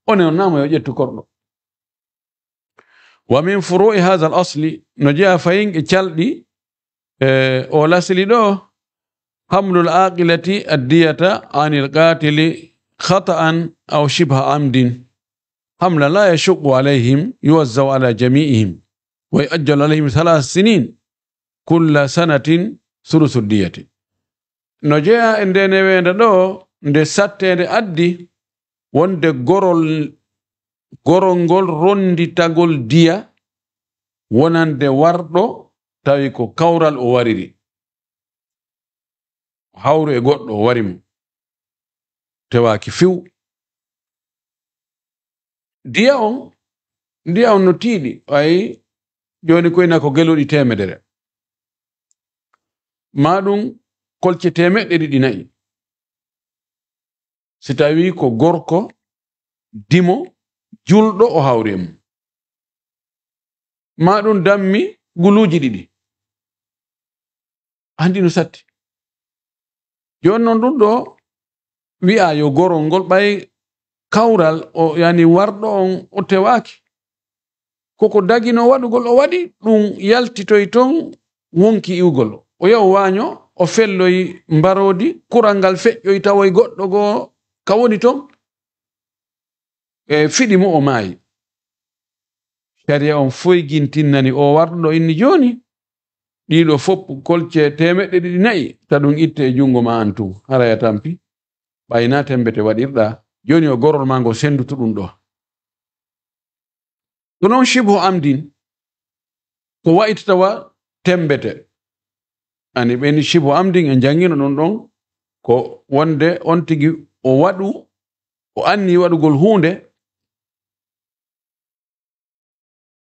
o newnaa mo yo ƴettu korɗo. Wa min furu'i hadha al asli, no jeya fayin e calɗi, e, o lasli ɗo, hamlul aqilati addiyata anil qatili khata'an aw shibha amdin. Hamla la yashuqqu alayhim, yuwazza'u ala jami'ihim, wa yu'ajjalu alayhim thalath sinin, kulla sanatin thuluthu diyati. No jeya e nde neweende ɗo, nde satteende addi, wonde gorol, gorol ngol ronditagol diya wonande warɗo, tawi ko kawral o wariri. O hawru e goɗɗo, o wari mo. Tewaaki few. Diya on, diya on no tiiɗi, ay, jooni ko ina ko geloɗi teemedere. Maa ɗum kolce teemeɗɗe ɗiɗi na'i. Si tawi ko gorko, dimo, julɗo, o hawri e mum. Maa ɗum dammi guluuji ɗiɗi. Anndi no satti. Jooni noon ɗum ɗo wi'a yo gorol ngol ɓay kawral o, yani warɗo on o tewaaki. Koko dagino waɗugol o waɗi, ɗum yaltitoy toon wonki iwgol. O yaw waaño, o felloy mbaroodi, kural ngal feƴƴoy tawoy goɗɗo goo ka woni toon. E fiɗi mo o maayi. Sariya on foygintinnani o warɗo inni jooni. Ɗiɗo fof kolce teemeɗɗe ɗiɗi na'i, ta ɗum itte e junngo ma an tun. Haray a tampi. Ɓay na tembete waɗirɗa. Jooni o gorol ma ngo sendutu ɗum ɗo. Ko noon shibhu amdin, ko wa'itata wa tembete. Ani ɓeni shibhu amdin en janngino ɗum ɗon, ko wonde on tigi o waɗu, o anni waɗugol huunde,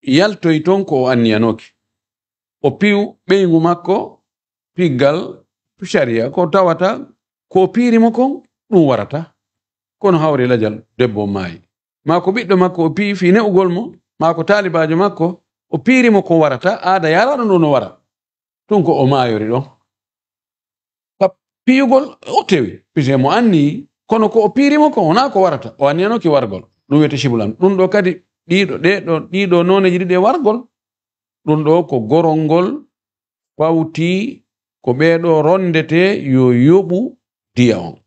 yaltoy toon ko o anniyanooki. O piyu ɓeyngu makko, piggal, shariya, ko tawata ko o piiri mo kon, ɗum warata. Kono hawri lajal, debbo maayi. Maa ko ɓiɗɗo makko o piyi fii ne'ugol mo, maa ko taalibaajo makko o piiri mo ko warata, aada yaaraano ɗum no wara. Ɗum ko o maayori ɗon. Ka piyugol o tewi, puisque mo anni, kono ko o piiri mo ko wonaa ko warata, o anniyano ki wargol. Ɗum wiyete shibhu amdin. Ɗum ɗo kadi, ɗiɗo, ɗe ɗo, ɗiɗo nooneeji ɗiɗi e wargol, ɗum ɗo ko gorol ngol fawti ko ɓee ɗo rondete yo yoɓu diya on.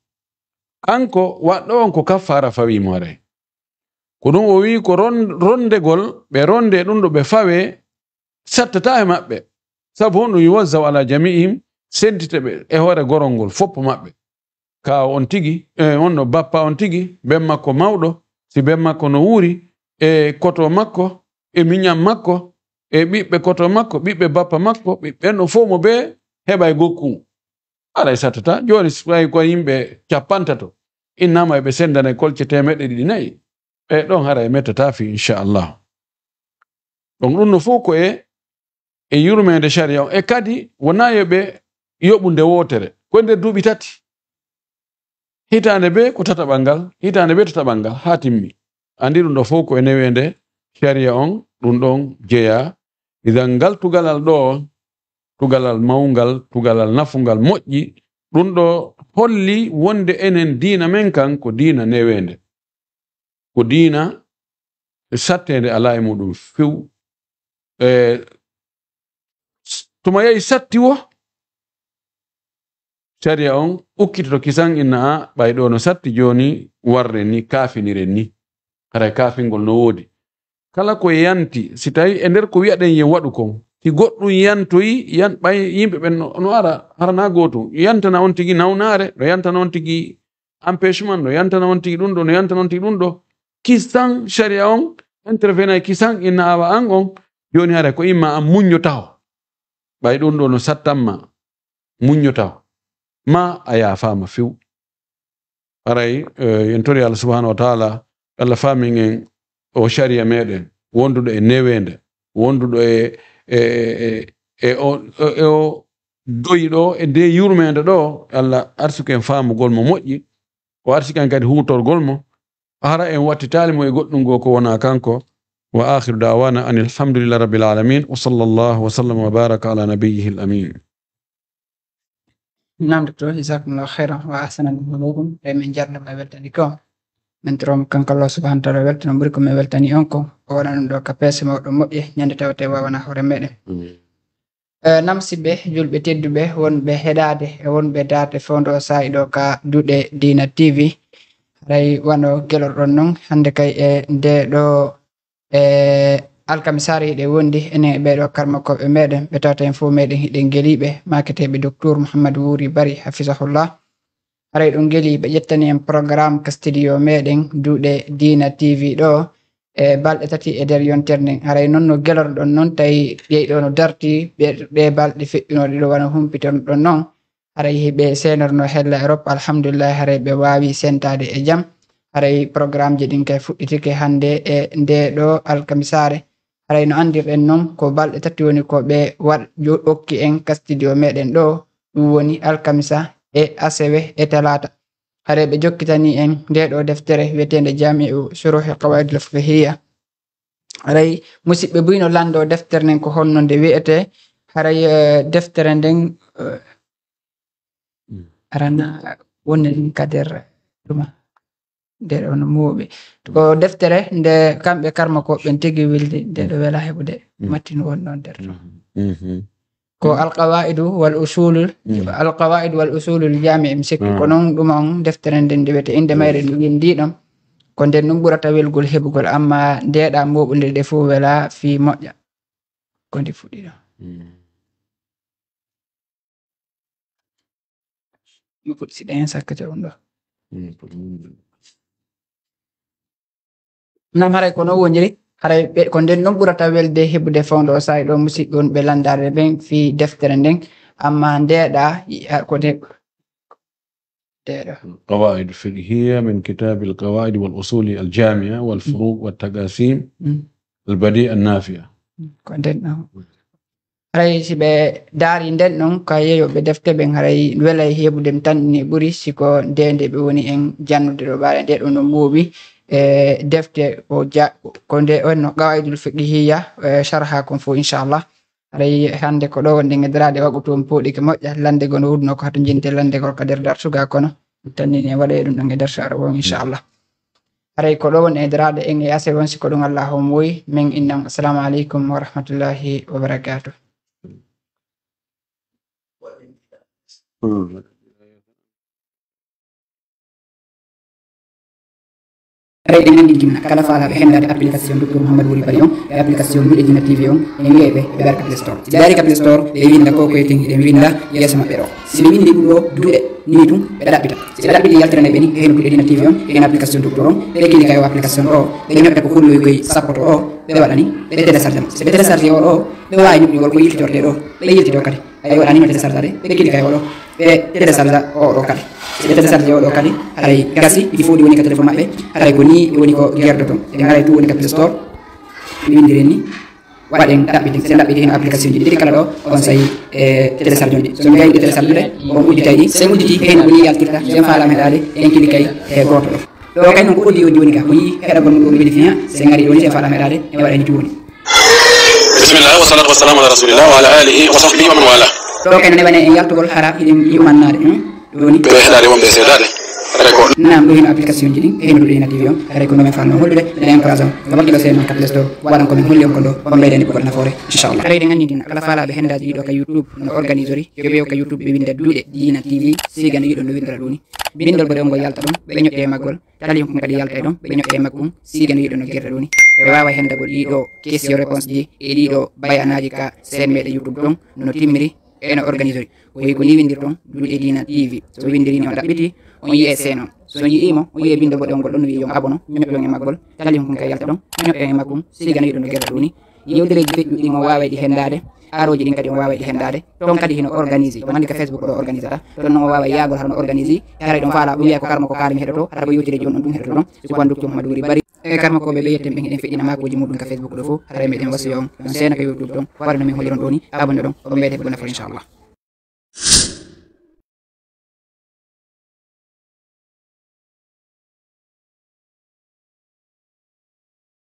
Kanko waɗɗo on ko kaffaara fawi mo haray. Ko ɗum o wi'i ko ron-, rondegol, ɓe ronde ɗum ɗo ɓe fawe, sattata e maɓɓe. Sabu honɗum? Yuwazzaw ala jami'ihim, sendite ɓe e hoore gorol ngol, foppo maɓɓe. Kaaw on tigi, e on ɗo bappa on tigi, ben makko mawɗo, si ben makko no wuuri, e koto makko, e miñan makko, e ɓiɓɓe koto makko, ɓiɓɓe bappa makko, ɓiɓɓe ɓen ɗo fof mo bee heɓa e gokku. Haray sattata. Jooni, so tawi ko yimɓe cappantato, innama eɓe sendana e kolce teemeɗɗe ɗiɗi nayi, e ɗon haray mettata fii, inchallah. Ɗon ɗum no fof ko e, e yurmeende shariya on. E kadi, wonaa yo ɓe yoɓu nde wootere. Ko nder duuɓi tati. Hitaande bee ko tataɓal ngal, hitaande bee tataɓal ngal, haa timmi. Anndi ɗum ɗo fof ko e neweende shariya on, ɗum ɗon jeyaa. Idan ngal tugalal ɗo, tugalal mawngal, tugalal nafungal moƴƴi, ɗum ɗo holli wonde enen diina men kan ko diina neweende. Ko diina satteende alaa e muɗum few. E, s-, tuma yehi satti wo, sariya on ukkitoto kisan inna a, ɓay ɗo no satti jooni, warren ni, kaafiniren ni. Haray kaafingol no woodi. Kala ko yanti, si tawi e nder ko wi'aɗen yen waɗu kon, si goɗɗum yantoyi, yan-, ɓay yimɓe ɓen no, no ara, hara na gootum, yantana on tigi nawnaare, no yantana on tigi empêchement, no yantana on tigi ɗum ɗo, no yantana on tigi ɗum ɗo. Kisan, sariya on intervenay kisan, inna awa an on, jooni haray ko imma an muññotaho. Ɓay ɗum ɗo no sattanma, muññotaho. Ma a yaafaama few. Haray, eh, en tori Allah subhanahu wa ta'ala, Allah faamin en o sariya meɗen, wonduɗo e neweende, wonduɗo e, e, e, e o, e, e o doyi ɗo, e nde yurmeende ɗo, Allah arsuki en faamugol mo moƴƴi, o arsiki en kadi huutorgol mo, hara en wattitaali mo e goɗɗum goo ko wonaa kanko. Wa akhiru da'wana anil hamdulillahi rabbil alamin, wa sallallahu wa sallam wa baraka ala nabiyyihil amin. Naam, docteur, jazakumullahu khairan wa ahsanallahu ilaykum. E min jarnama e weltani ko. Min toromo kanko Allah subhanahu wa taala weltano ɓuri ko min weltani on ko. O waɗa ɗum ɗo ka peese mawɗo moƴƴe, ñande tawte wawana hoore meɗen. Mm. Eh, namsiɓe, julɓe tedduɓe, wonɓe heɗaade e wonɓe daade fewndo saa'i ɗo ka Duɗe Diina T V. Haray wano gelorɗon non, hannde kay e nde ɗo, e alkamisaare hiɗen wondi, enen e ɓee ɗo karmakooɓe meɗen, ɓe tawata en fof meɗen hiɗen geliiɓe, maaketeeɓe Doktor Mouhamadou Wuri Bari, hafisahullah. Haray ɗum geli ɓe ƴettani en programme ka studio meɗen Duɗe Diina T V ɗo, e balɗe tati e nder yontere nden. Haray non no gelorɗon non, tawi ɓey ɗo no darti, ɓe, ɗe balɗe feƴƴunooɗe ɗo wano humpitonoɗon non. Haray hiɓe seenorno hella Europe, alhamdulillahi, haray ɓe waawi sentaade e jam. Haray programmeji ɗin kay fuɗɗitike hannde e nde ɗo alkamisaare. Haray no anndirɗen non, ko balɗe tati woni ko ɓe waɗ-, jo-, okki en ka studio meɗen ɗo, ɗum woni alkamisa e asewe e talaata. Haray ɓe jokkitani en nde ɗo deftere wiyeteende Jaami'u Shuruhi Qawaidil Fiqhiyya. Haray musiɓɓe buy no lanndo deftere nden ko honno nde wiyetee. Haray, eh, deftere nden, eh, Mm. Arana wonde ɗum ka nder ɗuma. Nde ɗo no mooɓi. Ko deftere nde kamɓe karmakooɓe ɓen tigi wildi, nde ɗo wela heɓude. Mm. Mattin won ɗon nder ɗo. Mhm. Mhm. Ko Alqawaidu wal Usulul, Mm. Alqawaidu wal Usulul Jami' mi sikki. Mm. Ko non ɗum on deftere nden nde wiyete innde mayre Mm. ndu windi ɗon. Ko nden ɗum ɓurata welgol heɓugol, amma ndeɗa mooɓude ɗe fof wela fii moƴƴa. Ko ndi fuɗɗi ɗon. Mm. Mi fuɗɗi siɗa hen sakkata ɗum ɗo. Mm, fuɗɗi ɗum ɗo. Nam haray ko non woniri, haray ɓe, ko nden non ɓurata welde heɓude fewndo o saa'i ɗo musiɓɓe wonɓe lanndaade ɓen fii deftere nden, amma ndeɗa, a, ko nde, ndeɗa. القواعد الفقهية من كتاب القواعد والأصول الجامعة والفروق والتقاسيم Mm. البديع النافع. Mm, ko nden ɗon. Haray si ɓe daari nden ɗon ka yeeyooɓe defte ɓen, haray welay heɓude mi tan ni ɓuri, si ko nde nde ɓe woni en jannude ɗo ɓaade nde ɗon no mooɓi, e, defte o ja-, ko nde on no Qawaidul Fiqhiyya, e, sharha kon fof, inchallah. Haray hannde ko ɗo wonɗen e daraade waɓutu on pooɗike moƴƴa, lannde goo no wudno ko hato jinte lannde goo ka nder darsuga kono. Tan ni en waɗay ɗum ɗon e darsu ara on, inchallah. Haray ko ɗo woni e daraade en e ase won si ko ɗum Allah on woyi, min innan. Assalamu aleykum wa rahmatullahi wa barakatuh. Haray ɗen anndi jimna kala faalaaɓe henndaade application Docteur Mouhamadou Wuri Bari on e application Duɗe Diina T V on, en wi'ay ɓe ɓe ɓeer ka Play Store. Si ɓe ari ka Play Store, ɓe winnda ko koye ten hiɗen winnda yeeso maɓɓe ɗo. Si ɓe winndi ɗum ɗo Duɗe, ni tun ɓe ɗaɓɓita. Si ɓe ɗaɓɓiti yaltiranay ɓe ni, heno Duɗe Diina T V on, heno application Docteur on, ɓe kilika e o application o, ɓe ñotta ko kulloy koye sappoto o, ɓe waɗani, ɓe télécharge mo. Si ɓe télécharge o ɗo, ɓe waawi ñoƴƴugol ko yiltitorte ɗo, ɓe yiltito kadi. Ay waɗani no télécharge de, ɓe kilika e o ɗo, ɓe télécharge o ɗo kadi. Si ɓe télécharge o ɗo kadi, haray gasi, il faut ɗi woni ka téléphone maɓɓe, haray ko ni woni ko gerdo ton. Ɓe ngaray tu woni ka Play Store, ɓe windiren ni. Waɗen ɗaɓɓiti, sen ɗaɓɓiti heen application ji ɗiɗi kala ɗo, on sayi, e, télécharge on ɗi. So mi gayi ɗi télécharge ɗe, on udditay ɗi. Sen udditi heen ko ni yaltirta, sen faala meɗaade, en kilikay e gooto ɗo. Ɗo kay non ko audio on jooni ka, ko yii heɗagol mum ɗo weli fiya, sen ngari ɗo ni sen faala meɗaade, en waɗa ni tuuni. Bismillah, wa salatu wa salamu ala rasulillah wa ala alihi wa sahbihi wa man wala. Ɗo kay non ne wane en yaltugol hara hiɗen yumannaade, hmm? Ɗo ni. Ɓe heɗaade wonɓe seedaade. Haray ko. Naam, ɗo hino application ji ɗin, e hino ɗuɗi hino T V on. Haray ko no men fanno hollude, ɓe encourage on. Wakkilo seen non ka Play Store, waɗan ko min holli on ko ɗo, on ɓeydani ɓugol nafoore, inchallah. Haray ɗen anndi ndin, kala faalaaɓe henndaaji ɗiɗo ka YouTube, no organisori, yoɓe yo ka YouTube ɓe winnda Duɗe Diina T V, siga no yiɗon no winndora ɗum ni. Binndol ko ɗon ngol yalta ɗon, ɓe ñoƴƴe e maggol, tali hon kadi yalta e ɗon, ɓe ñoƴƴe e maggum, siga no yiɗon no gerta ɗum ni. Ɓe waawa henndagol ɗiɗo question réponse ji, e ɗiɗo bayanaaji ka seen meɗen YouTube ɗon, no timmiri, e no organisori. Ko wi ko ni windirton, Duɗe Diina T V. So windiri ni on ɗaɓɓiti, on yi'e seenon. So on yi'imo, on yi'e bindo boɗewol ngol ɗon no wi'i yo on abono, ñoƴƴon e maggol, tali hon kay yalta ɗon, ñoƴƴon e maggum, siga no yiɗon no gerta ɗum ni. Yewtereeji feƴƴuɗi ɗin on waaway ɗi henndaade, arooji ɗin kadi on waaway ɗi henndaade. Ton kadi hino organisi, on anndi ka Facebook ɗo organisata. Ton non on waaway yaagol hara no organisi, haray ɗon faala ɗum wi'a ko karma ko kaari mi heɗoto, hara ko yewtereeji on ɗon ɗum heɗoto ɗon. Si ko an Docteur Mouhamadou Wuri Bari. E karma ko ɓe ɓe yetten ɓen hiɗen feƴƴina maakuuji muɗum ka Facebook ɗo fof, haray meɗen wasiya on, on seena ka YouTube ɗon, wara no min holliron ɗo ni, abonne ɗon, on ɓeyde ko nafa inchallah.